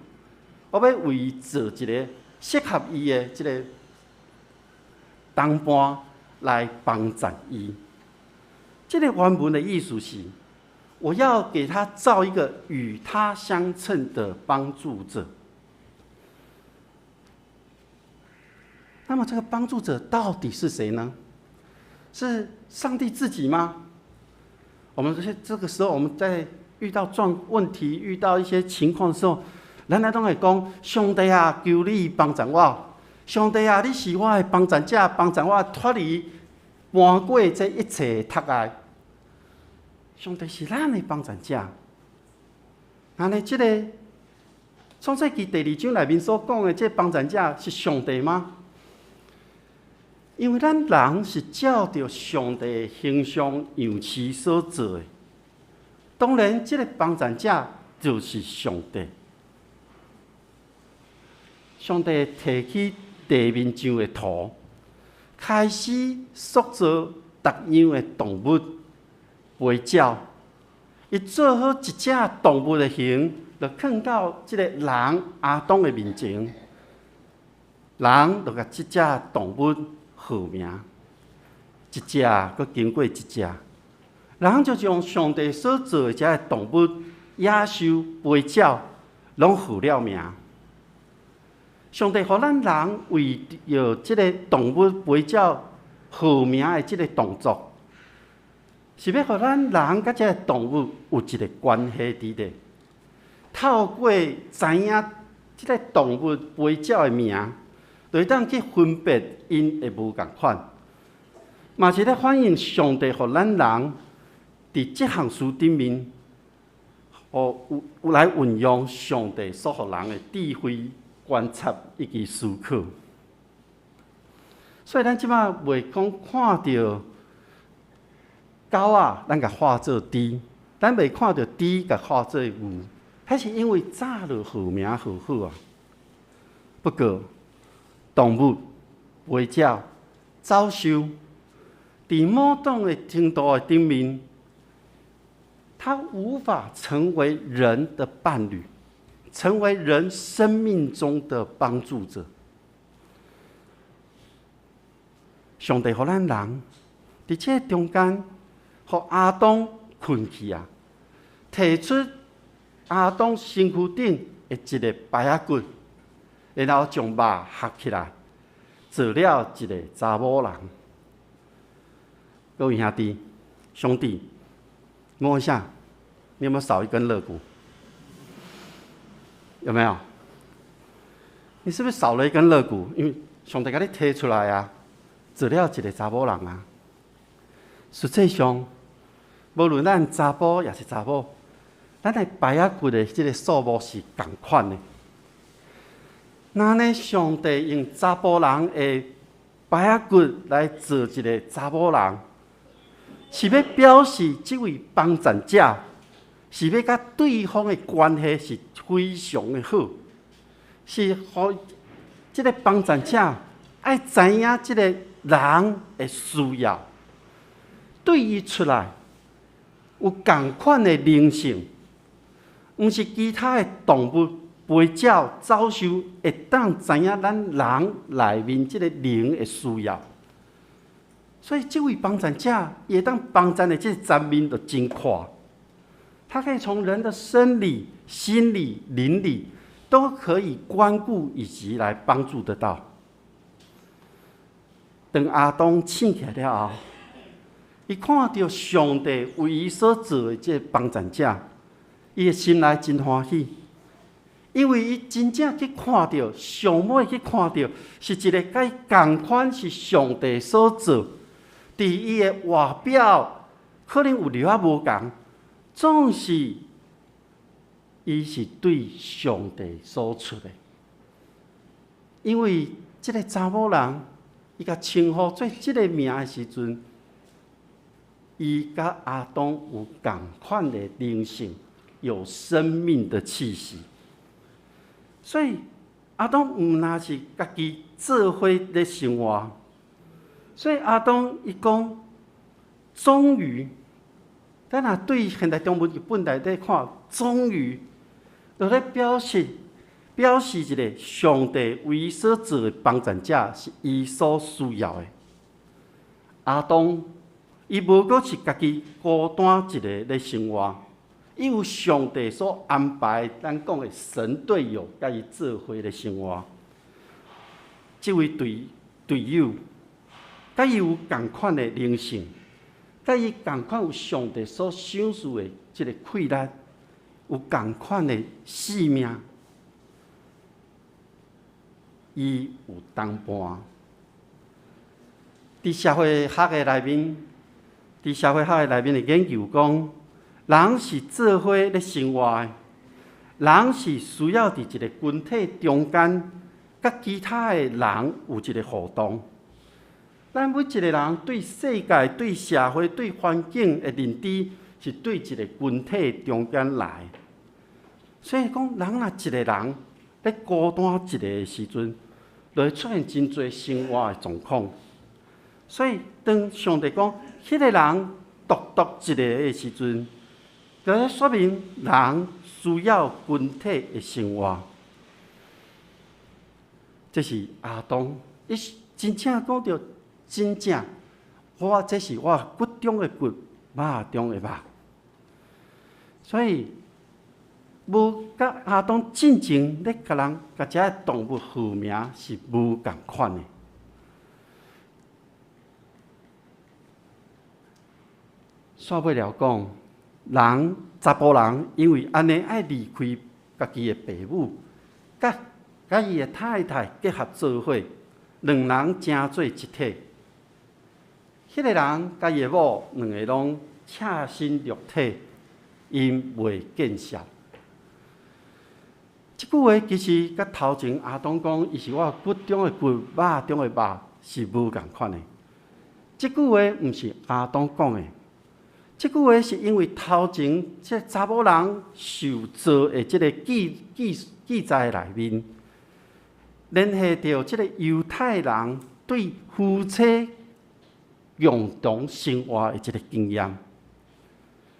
我欲為伊造一个適合伊的這个同伴來幫贊伊。這个原文的意思是，我要給他造一個與他相稱的幫助者。那麼這個幫助者到底是誰呢？是上帝自己嗎？我們這個時候，我們在遇到狀問題、遇到一些情況的時候，咱來攏會講：上帝啊，求你幫助我！上帝啊，你是我的幫助者，幫助我脫離搬過這一切的窒礙。上帝是咱的幫助者。按呢，這个創世記第二章內面所講的這個幫助者是上帝嗎？因為咱人是照著上帝的形象樣式所造的，當然，這个幫助者就是上帝。上帝提起地面上的土，開始塑造逐樣的動物、飛鳥。伊做好一隻動物的形，就囥到這个人亞當的面前。人就共這隻動物號名，一隻閣經過一隻，人就將上帝所造的這个動物、野獸、飛鳥，攏號了名。上帝予咱人為著這个動物、飛鳥號名的這个動作，是欲予咱人佮這个動物有一个關係佇咧。透過知影這个動物、飛鳥的名，就會當去分別𪜶的無仝款，嘛是咧反映上帝予咱人佇這項事頂面，予有來運用上帝所予人的智慧、觀察以及思考。所以咱這擺袂講看著狗仔，咱共喊做豬；咱袂看著豬，共喊做牛。彼是因為早就號名號好啊。不過，動物、飛鳥、走獸，佇某種的程度的頂面，它無法成為人的伴侶，成為人生命中的幫助者。上帝予咱人佇這个中間，予亞當睏去啊，提出亞當身軀頂的一个排仔骨，然後將肉合起來，做了一个查某人。各位兄弟、兄弟，摸一下，你有沒有少一根肋骨？有沒有？你是不是少了一根肋骨？因為上帝共你提出來啊，做了一个查某人啊。實際上，無論咱查埔抑是查某，咱的排仔骨的這个數目是仝款的。那呢，上帝用查埔人的排仔骨來做一个查某人，是欲表示這位幫贊者是欲佮對方的關係是非常的好，是予這个幫贊者愛知影這个人的需要，對伊出來有仝款的靈性，毋是其他的動物、飛鳥、走獸會當知影咱人內面這个靈的需要，所以這位幫贊者伊會當幫贊的這个層面就真闊，他可以從人的生理、心理、靈理都可以關顧以及來幫助得到。當亞當醒起來了後，伊看著上帝為伊所做的這个幫贊者，伊的心內真歡喜，因為伊真正去看著，上尾去看著，是一个佮伊仝款是上帝所做，佇伊的外表可能有略仔無仝，總是伊是對上帝所出的。因為這个查某人，伊共稱呼做這个名的時陣，伊佮亞當有仝款的靈性，有生命的氣息。所以亞當毋若是家己做伙咧生活，所以亞當伊講，終於，咱若對現代中文譯本內底看，終於，就咧表示一个上帝為伊所做的幫贊者是伊所需要的。亞當伊無閣是家己孤單一个咧生活，伊有上帝所安排，咱講的神隊友，佮伊做伙咧生活。這位隊友，佮伊有仝款的靈性，佮伊仝款有上帝所賞賜的這个氣力，有仝款的性命，伊有同伴。佇社會學的內面，佇社會學的內面的研究講，人是做伙咧生活的，人是需要佇一个群體中間，佮其他的人有一个互動。咱每一个人對世界、對社會、對環境的認知，是對一个群體中間來。所以講，人若一个人咧孤單一个的時陣，就會出現真濟生活的狀況。所以當上帝講，彼個人獨獨一個的時陣，就咧說明人需要群體的生活。這是亞當，伊真正講著真正，我這是我骨中的骨，肉中的肉。所以，無佮亞當進前咧，共人共這个動物號名是無仝款的。煞尾了講，人查埔人因為按呢愛離開家己的爸母，佮佮伊的太太結合做伙，兩人成做一體。彼個人佮伊的某兩个攏赤身露體，𪜶袂見笑。這句話其實佮頭前亞當講，伊是我骨中的骨，肉中的肉，是無仝款的。這句話毋是亞當講的。這句話是因為頭前這查某人受造的這个記記記載內面，聯繫著這个猶太人對夫妻共同生活的這个經驗。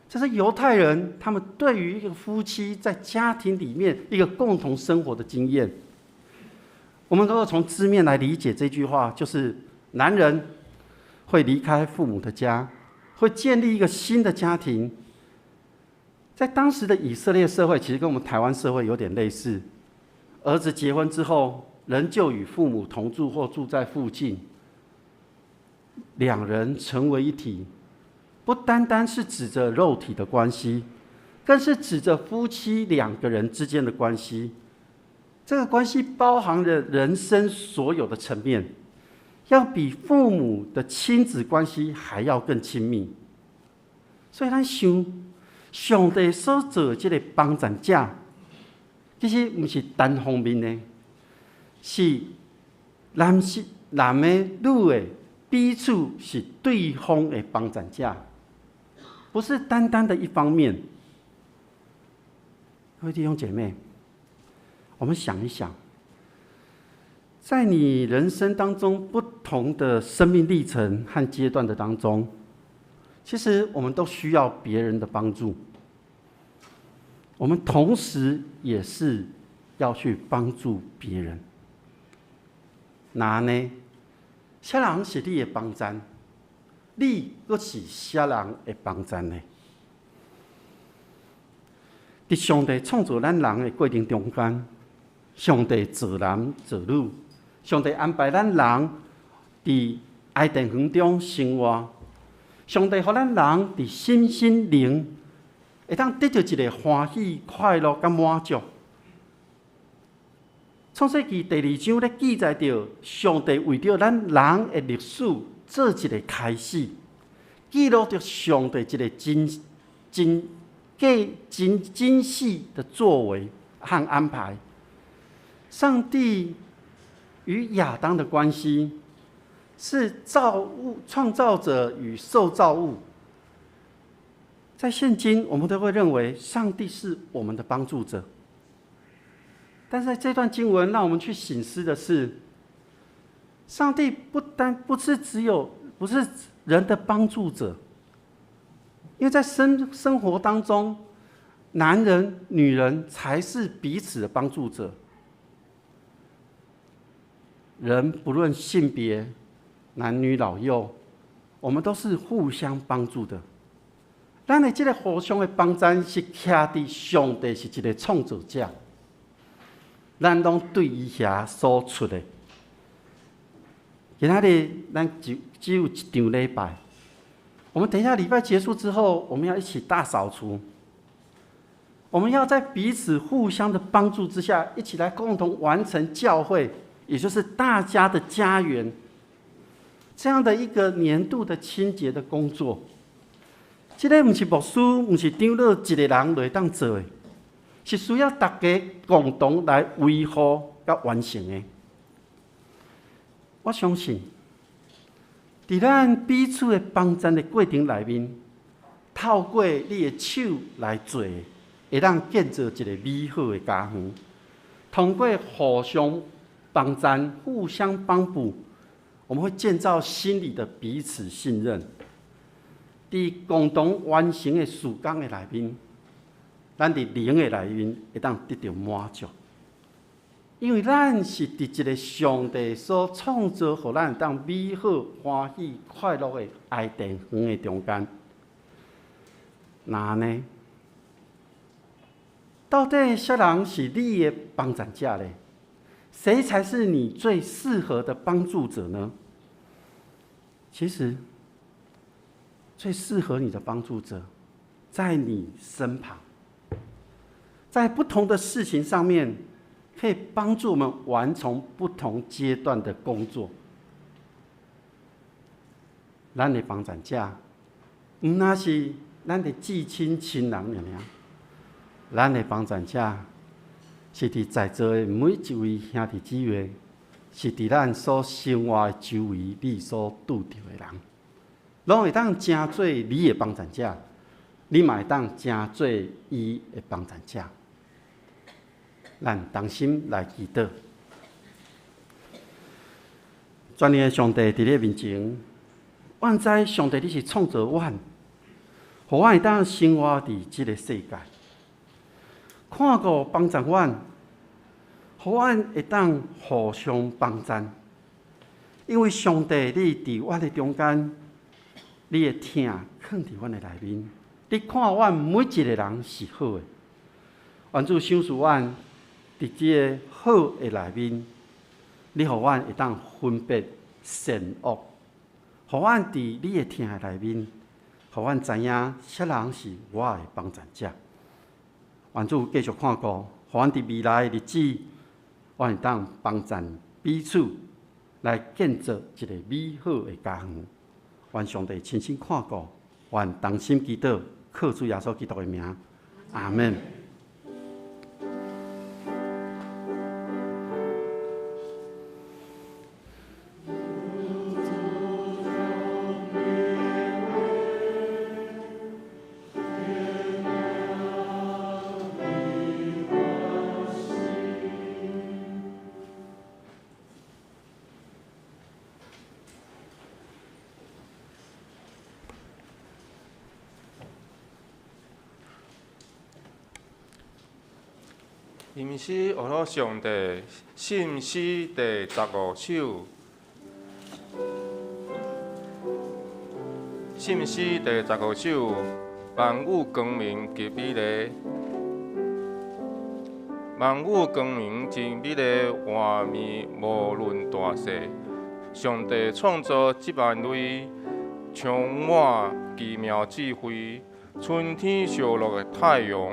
這是猶太人他們對於一個夫妻在家庭裡面一個共同生活的經驗。我們如果從字面來理解這句話，就是男人會離開父母的家，會建立一個新的家庭。在當時的以色列社會，其實跟我們台灣社會有點類似。兒子結婚之後，仍舊與父母同住或住在附近，兩人成為一體，不單單是指著肉體的關係，更是指著夫妻兩個人之間的關係。這個關係包含了人生所有的層面，要比父母的親子關係還要更親密。所以咱想，上帝所做的這个幫贊者，其實毋是單方面的，是男是男的、女的，彼此是對方的幫贊者，不是單單的一方面。各位弟兄姐妹，我們想一想，在你人生當中不同的生命歷程和階段的當中，其實我們都需要別人的幫助。我們同時也是要去幫助別人。那呢？啥人是你的幫贊？你閣是啥人的幫贊呢？佇上帝創造咱人的過程中間，上帝造男造女，上帝安排咱人佇伊甸園中生活，上帝予咱人佇身心靈會當得著一个歡喜、快樂佮滿足。創世記第二章咧記載著上帝為著咱人的歷史做一个開始，記錄著上帝一个真真真精細的作為和安排。上帝與亞當的關係是造物創造者與受造物。在現今，我們都會認為上帝是我們的幫助者。但是在這段經文，讓我們去省思的是，上帝不單不是只有不是人的幫助者，因為在生活當中，男人、女人才是彼此的幫助者。人不論性別、男女老幼，我們都是互相幫助的。咱的這个互相的幫贊是徛佇上帝是一个創造者，咱攏對伊遐所出的。今仔日咱就只有一場禮拜，我們等一下禮拜結束之後，我們要一起大掃除。我們要在彼此互相的幫助之下，一起來共同完成教會，也就是大家的家園，這樣的一個年度的清潔的工作。這个毋是牧師，毋是長老一个人就會當做的，是需要大家共同來維護佮完成的。我相信，佇咱彼此的幫贊的過程內面，透過你的手來做，會當建造一個美好的家園。通過互相幫贊、互相幫補，我們會建造心裡的彼此信任。佇共同完成的事工的內面，咱佇靈的內面會當得著滿足，因為咱是佇一个上帝所創造，予咱會當美好、歡喜、快樂的伊甸園的中間。那按呢？到底啥人是你的幫贊者咧？誰才是你最適合的幫助者呢？其實，最適合你的幫助者，在你身旁，在不同的事情上面，可以幫助我們完成不同階段的工作。咱的幫贊者，毋但是咱的至親親人爾爾，咱的幫贊者是佇在座的每一位兄弟姊妹，是佇咱所生活的周圍，你所拄著的人，攏會當成做你的幫贊者，你嘛會當成做伊的幫贊者。咱同心來祈禱，全能的上帝佇你面前，阮知上帝你是創造阮，予阮會當生活佇這个世界，看顧幫助阮，予阮會當互相幫贊。因為上帝你佇阮的中間，你的疼囥佇阮的內面，你看阮每一个人是好的，願主賞賜阮佇這个好的內面，你予阮會當分別善惡，予阮佇你的疼的內面，予阮知影啥人是我的幫贊者。願主繼續看顧，予阮佇未來的日子，阮會當幫贊彼此，來建造一個美好的家園。願上帝親身看顧，願同心祈禱，靠主耶穌基督的名，阿們。吟詩學了上帝，信詩第十五首。信詩第十五首，萬物光明極美麗，萬物光明真美麗，畫面無論大細。上帝創造這萬類，充滿奇妙智慧。春天燒熱的太陽，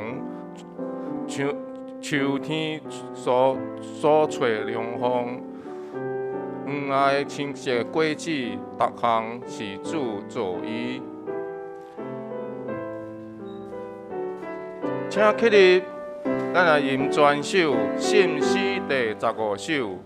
秋天所吹涼風，黃愛青色果子，逐項是主造伊。請起立，咱來吟全首，信詩第十五首。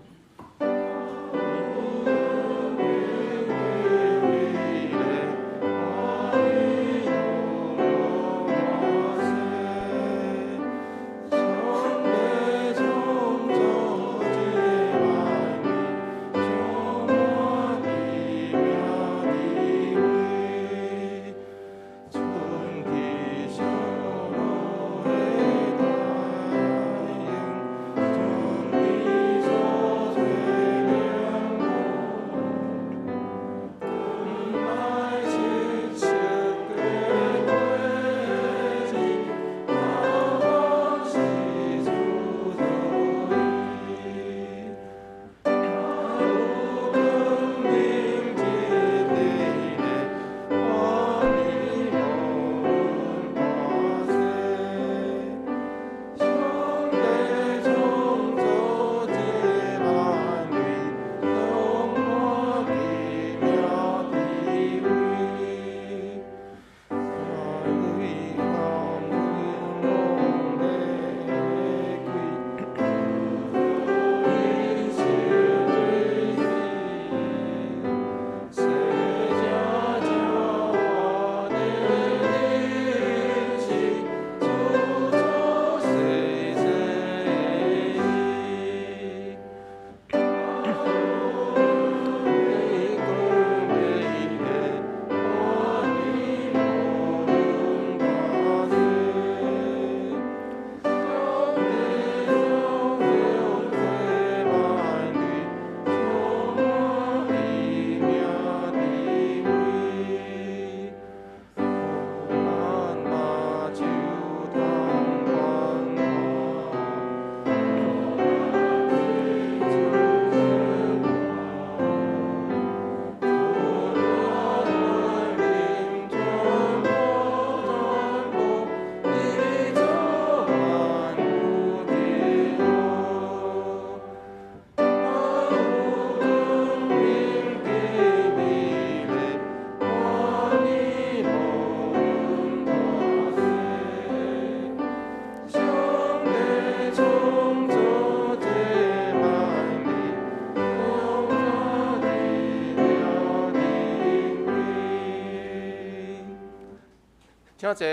請坐。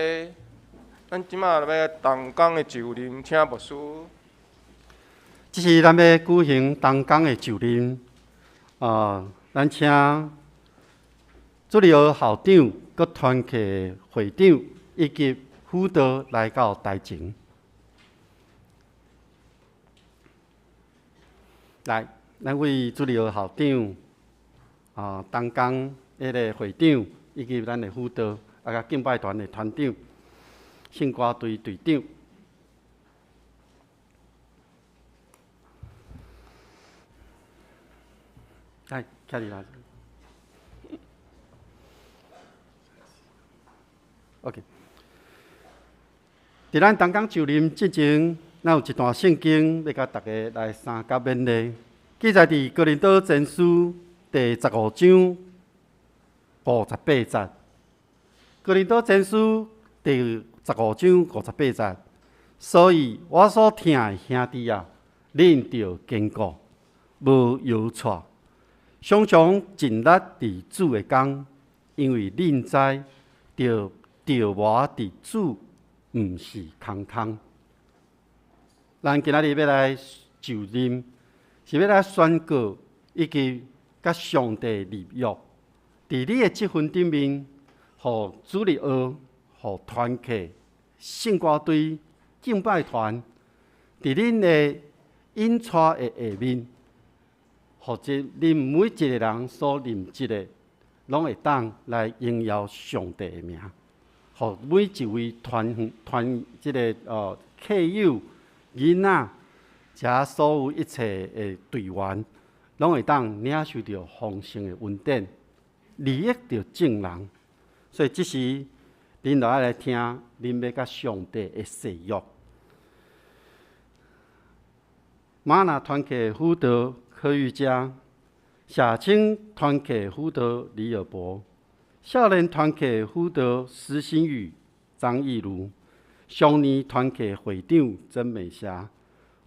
咱這馬欲同工的就任，請牧師。這是咱欲舉行同工的就任，咱請主日學校長、閣團契會長以及輔導來到台前。來，咱為主日學校長、同工彼个會長以及咱的輔導，佮敬拜團的團長、聖歌隊隊長。來，徛佇來。OK。佇咱同工就任之前，咱有一段聖經欲共大家來相佮勉勵，記載佇哥林多前書第十五章五十八節。哥林多前書第十五章五十八節，所以我所疼的兄弟啊，恁著堅固，無搖掣，常常盡力佇主的工，因為恁知著著磨佇主毋是空空。咱今仔日欲來就任，是欲來宣告以及佮上帝立約，佇你的職分頂面，予主日學、予團契、聖歌隊、敬拜團，佇恁的引帶的下面，或者恁每一个人所任職的，攏會當來榮耀上帝的名，予每一位團團這个客友、囡仔，遮所有一切的隊員，攏會當領受著豐盛的恩典，利益著眾人。所以這時，恁著愛來聽，恁欲佮上帝的誓約。嗎哪團契輔導柯玉佳，社青團契輔導李爾博，少年團契輔導施新宇、張義如，少年團契會長曾美霞，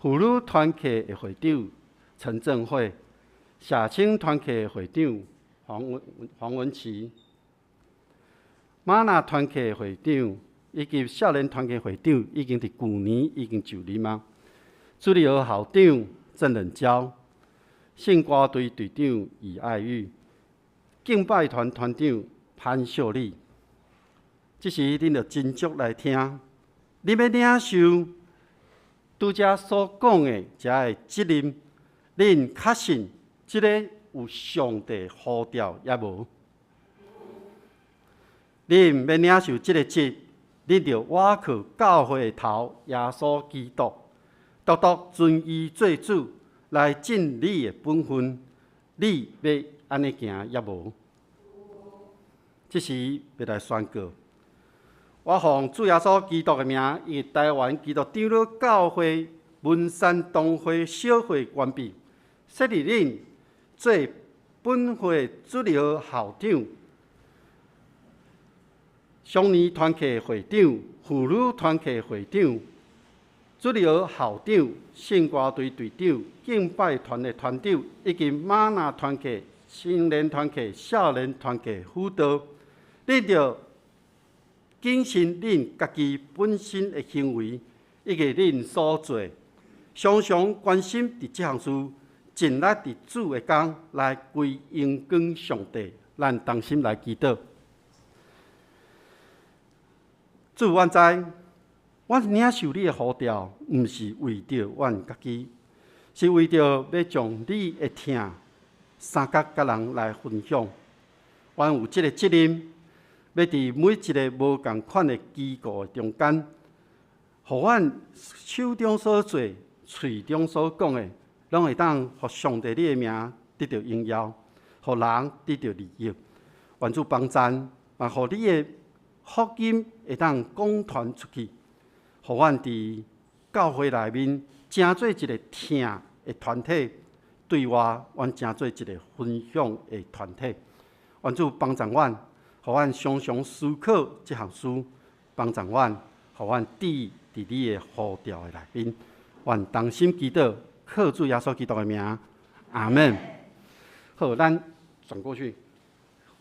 婦女團契的會長陳正惠，社青團契會長黃文琪，嗎哪團契會長以及少年團契會長已經佇舊年已經就任啊。主日學校長鄭仁嬌，聖歌隊隊長李愛玉，敬拜團團長潘秀麗。這時恁著斟酌來聽，恁欲領受拄才所講的這个責任，恁確信這个有上帝呼召抑無？恁欲領受這个職，恁著倚靠教會的頭耶穌基督，獨獨尊伊做主，來盡你的本分。你欲按呢行抑無？這時欲來宣告，我奉主耶穌基督的名，以及台灣基督長老教會文山東會小會權柄，設立恁做本會主日學校長、少年團契會長、婦女團契會長、主日學校長、聖歌隊隊長、敬拜團的團長，以及嗎哪團契、青年團契、少年團契輔導，恁著謹慎恁家己本身的行為，以及恁所做，常常關心佇這項事，盡力佇主的工來歸榮光上帝。咱同心來祈禱。主，阮知，阮領受你的呼召，毋是為著阮家己，是為著欲將你的疼相佮佮人來分享。阮有這个責任，欲佇每一个無仝款的機構的中間，予阮手中所做、喙中所講的，攏會當予上帝你的名得著榮耀，予人得著利益。願主幫贊，嘛予你的福音會當廣傳出去，予阮佇教會內面成做一个疼的團體，對外阮成做一个分享的團體。願主幫助阮，予阮常常思考這項事，幫助阮，予阮佇佇你的呼召的內面。願同心祈禱，靠主耶穌基督的名，阿們。好，咱轉過去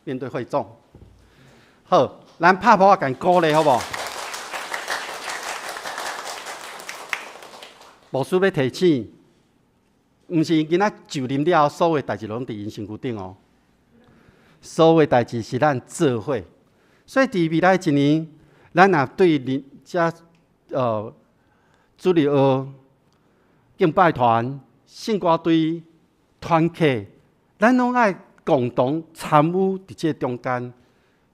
面對會眾。好，咱拍噗仔共鼓勵好無？牧師欲提醒，毋是囡仔就任了後，所有代誌攏佇𪜶身軀頂哦。所有代誌是咱做伙，所以佇未來一年，咱若對恁遮主日學、敬拜團、聖歌隊、團契，咱攏愛共同參與佇這中間，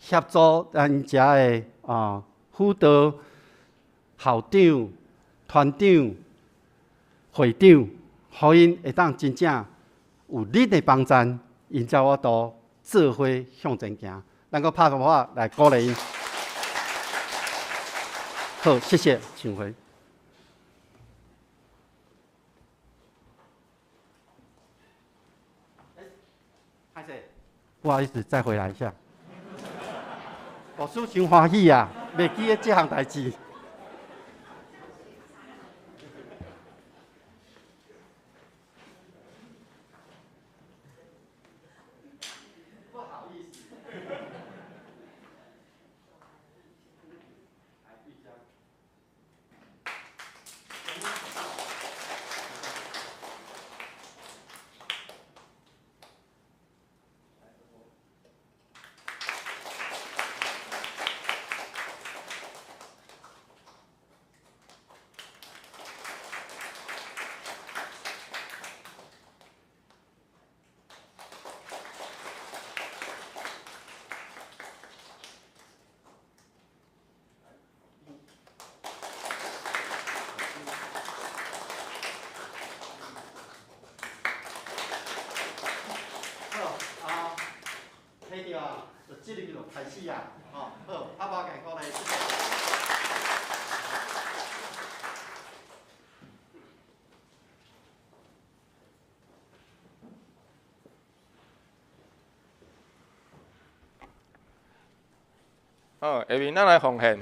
協助咱遮的輔導、校長、團長、會長，予𪜶會當真正有恁的幫贊，𪜶才有法度做伙向前行。咱閣拍噗仔來鼓勵𪜶。好，謝謝，請回。不好意思，再回來一下。牧師真歡喜啊，袂記得這項代誌。不好意思。好，啊，睇到啊，就這裡就開始啊，吼，好，拍噗仔共鼓勵。好，下面咱來奉獻。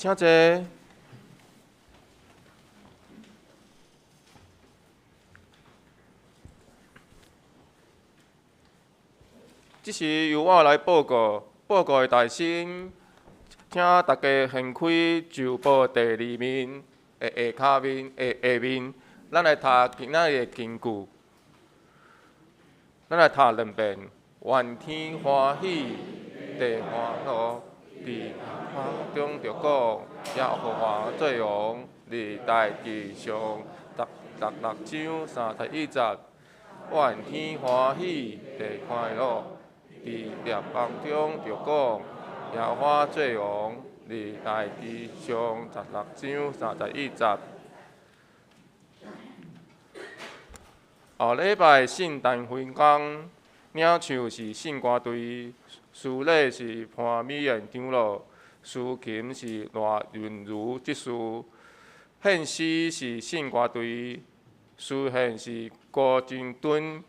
請坐。這是由我來報告，報告的大先，請大家掀開周報第二面的下跤面的下面，咱來讀今仔日的經句。咱來讀兩遍：願天歡喜，地歡樂，佇空中著講，耶和華做王，歷代志上十六章31節。願天歡喜，地快樂，佇列邦中著講，耶和華做王，歷代志上十六章31節。後禮拜聖誕分工，領唱是聖歌隊，司禮是潘美燕長老，司琴是賴潤如執事，獻詩是聖歌隊，司獻是郭真敦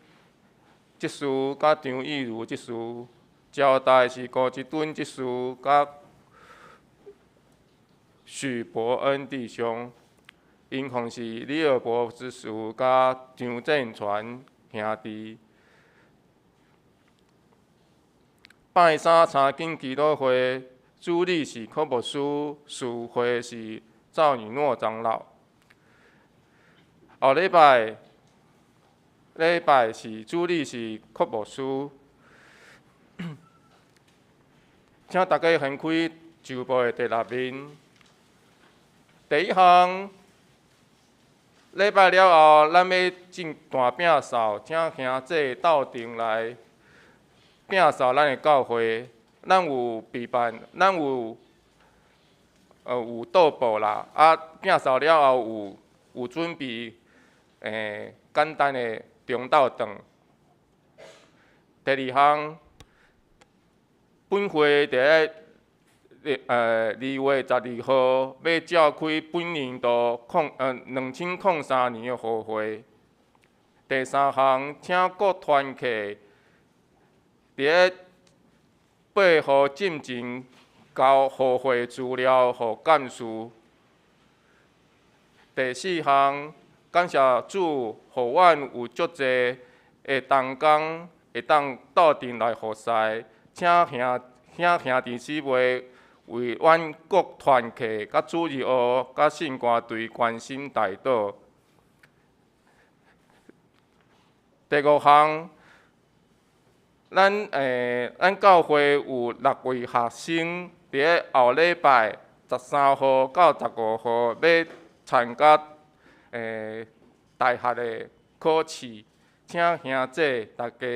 執事佮張义如執事，招待是郭真敦執事佮許伯恩弟兄。音控是李爾伯執事佮張正傳兄弟。拜三查經祈禱會，主禮是柯牧師，司會是趙以諾長老。後禮拜禮拜是主禮是柯牧師。請大家掀開周報的第六面，第一項。禮拜了後，咱欲進大摒掃，請兄弟鬥陣來摒掃咱的教會。咱有備辦，咱有有桌布啦。啊，摒掃了後有準備簡單的中晝頓。第二項，本會佇咧2月12號欲召開本年度2003年的予會。第三項，請各團契佇咧8號進前交予會資料予幹事。第四項，感謝主，予阮有足濟的同工會當鬥陣來服侍，請兄弟姊妹為阮各團契、佮主日學、佮聖歌隊關心代禱。第五項，咱教會有6位學生佇咧後禮拜13號到15號欲參加大學的考試，請兄弟大家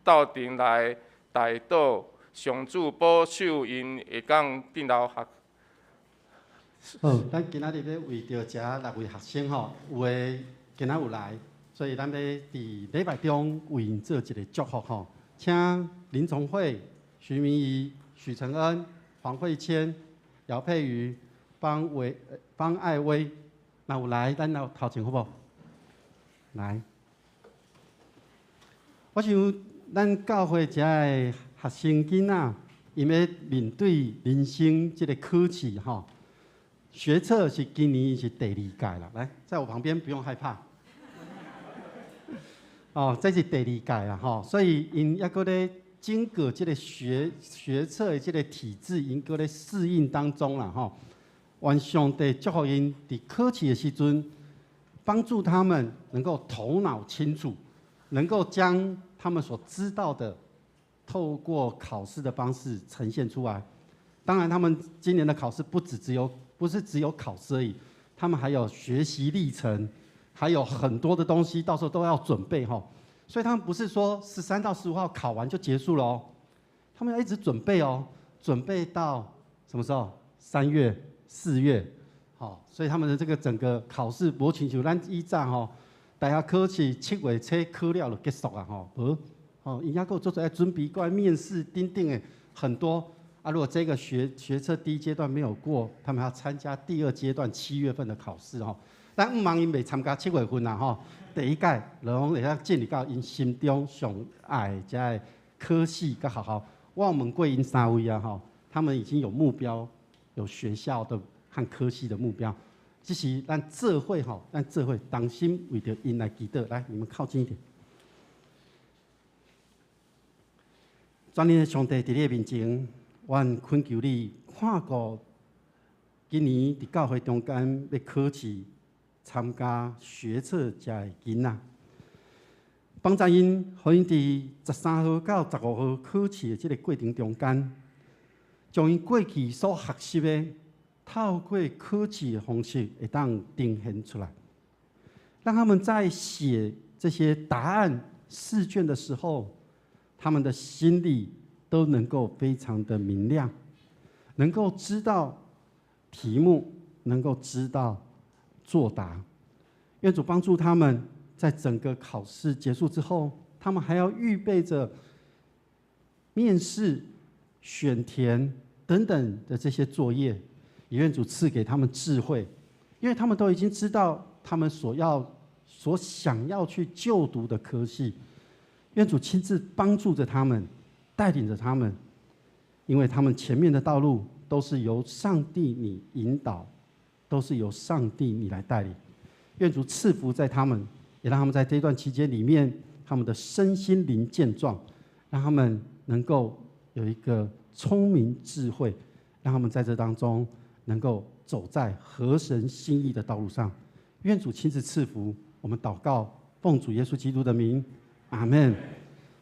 鬥陣來代禱。上主保守𪜶會當進入學。好，咱今仔日欲為著遮6位學生吼，有的今仔有來，所以咱欲佇禮拜中為𪜶做一个祝福吼。請林崇慧、徐明儀、許承恩、黃慧謙、姚佩瑜、方愛薇，若有來，咱來頭前好無？來，我想咱教會遮的學生囡仔，𪜶欲面對人生這个考試吼，學測是今年是第二屆啦。來，在我旁邊不用害怕。哦，這是第二屆啦吼，所以𪜶猶閣咧經過這个學測的這个體制，𪜶閣咧適應當中啦吼。願上帝祝福𪜶佇考試的時陣，幫助他們能夠頭腦清楚，能夠將他們所知道的，透過考試的方式呈現出來。當然，他們今年的考試不是只有考試而已，他們還有學習歷程，還有很多的東西，到時候都要準備吼。所以他們不是說13到15號考完就結束了哦，他們要一直準備哦，準備到什麼時候？3月、4月，好，所以他們的這個整個考試，無親像咱以前吼，大學考試7月初考了就結束啊吼，無，吼，𪜶猶閣做做準備，閣愛面試等等的很多啊。如果這個學測第一階段沒有過，他們還要參加第二階段7月份的考試吼。咱毋茫𪜶袂參加7月份啦吼，第一屆攏會使進入到𪜶心中上愛的這个科系佮學校。我有問過𪜶3位啊吼，他們已經有目標，有學校的和科系的目標。這是咱做伙吼，咱做伙同心為著𪜶來祈禱。來，你們靠近一點。全能的上帝佇你的面前，阮懇求你看顧今年佇教會中間欲考試參加學測遮的囡仔，幫助𪜶，予𪜶佇13號到15號考試的這个過程中間，將𪜶過去所學習的，透過考試的方式會當呈現出來，讓他們在寫這些答案試卷的時候，他們的心裡都能夠非常的明亮，能夠知道題目，能夠知道作答。願主幫助他們，在整個考試結束之後，他們還要預備着面試、選填等等的這些作業。也願主賜給他們智慧，因為他們都已經知道他們所想要去就讀的科系。願主親自幫助着他們，帶領着他們，因為他們前面的道路都是由上帝你引導，都是由上帝你來帶領。願主賜福在他們，也讓他們在這段期間裡面，他們的身心靈健壯，讓他們能夠有一個聰明智慧，讓他們在這當中能夠走在合神心意的道路上。願主親自賜福，我們禱告，奉主耶穌基督的名，阿門。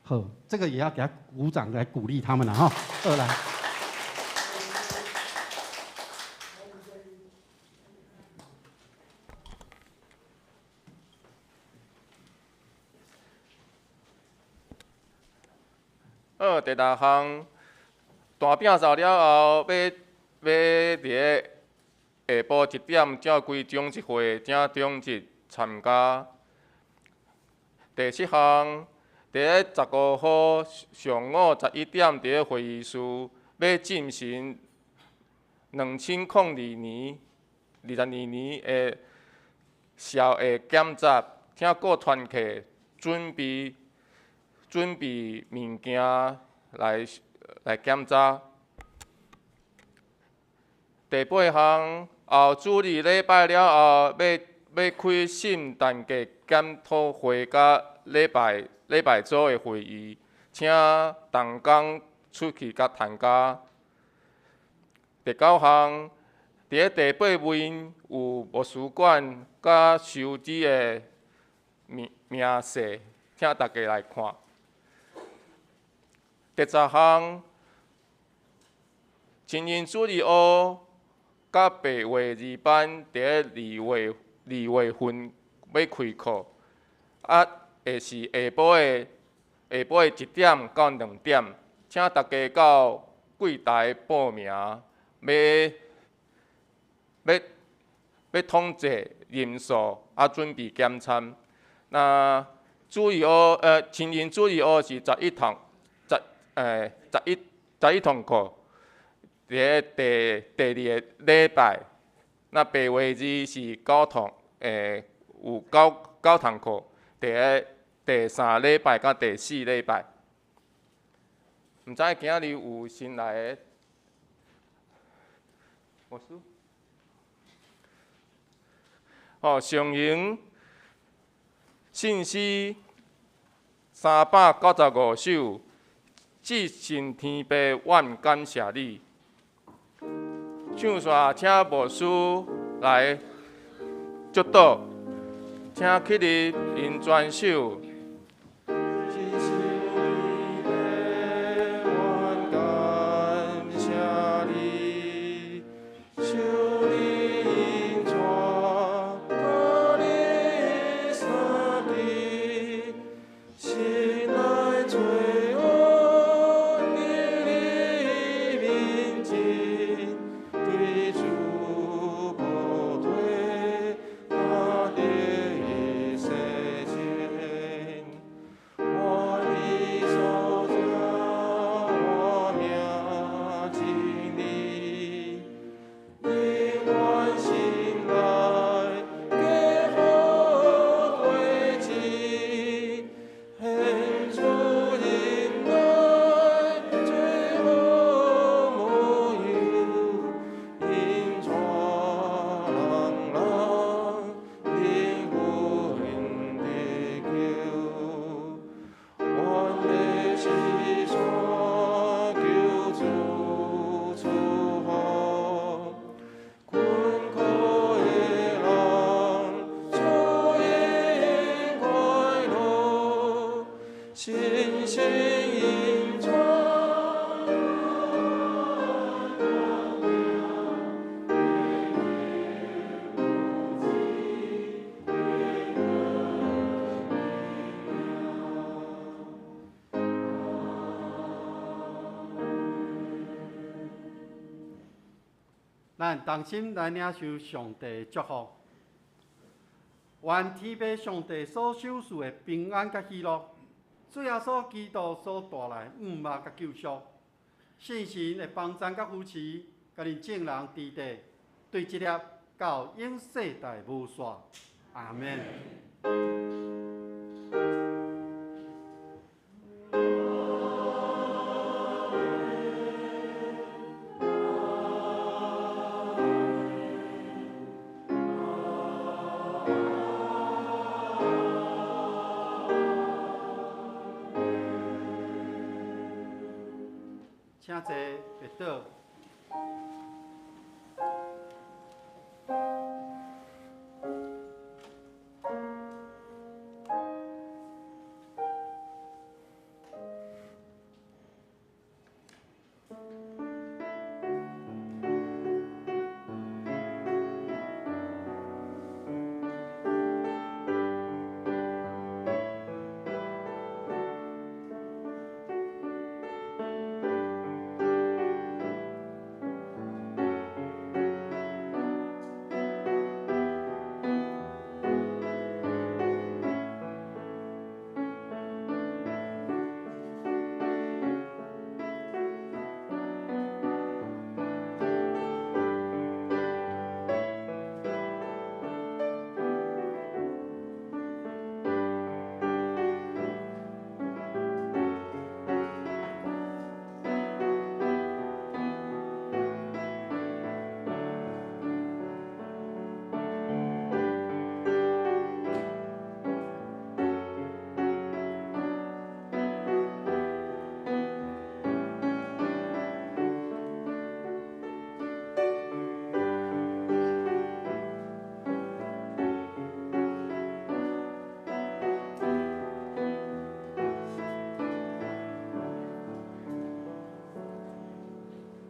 好，這個也要給他鼓掌來鼓勵他們了哈。二來。好，第六項，大餅走了後，欲佇咧下晡1點召開長執會，請長執參加。第七項，佇咧15號上午11點，佇咧會議室欲進行2002年、22年的社會檢查，請各團體準備物件來檢查。第八項，後主日禮拜了後，欲開聖誕節檢討會佮禮拜組的會議，請同工出去佮參加。第九項，佇咧第八面有牧師館佮收支的明細，請大家來看。第十項，親仁主日學佮白話二班佇咧2月份欲開課，會是下晡的1點到2點，請大家到櫃台報名，欲統計人數，準備檢參。那主日學，親仁主日學是11堂，11堂課，佇咧第二個禮拜。那白話字是9堂，有九堂課，佇咧第三禮拜佮第四禮拜。毋知今日有新來的牧師？哦，上行信詩395首，至聖天父，阮感謝你。唱煞，請牧師來祝禱，請起立𪜶全首。主。咱同心來領受上帝的祝福。願天父上帝所賞賜的平安佮喜樂，主耶穌基督所帶來的恩寵佮救贖，聖神的幫贊佮扶持，佮恁眾人佇佇，對這粒到永世代無煞。阿們。請坐，別倒。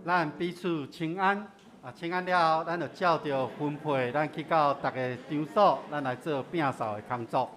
咱彼此請安，啊，請安了後，咱就照著分配，咱去到逐个場所，咱來做摒掃的工作。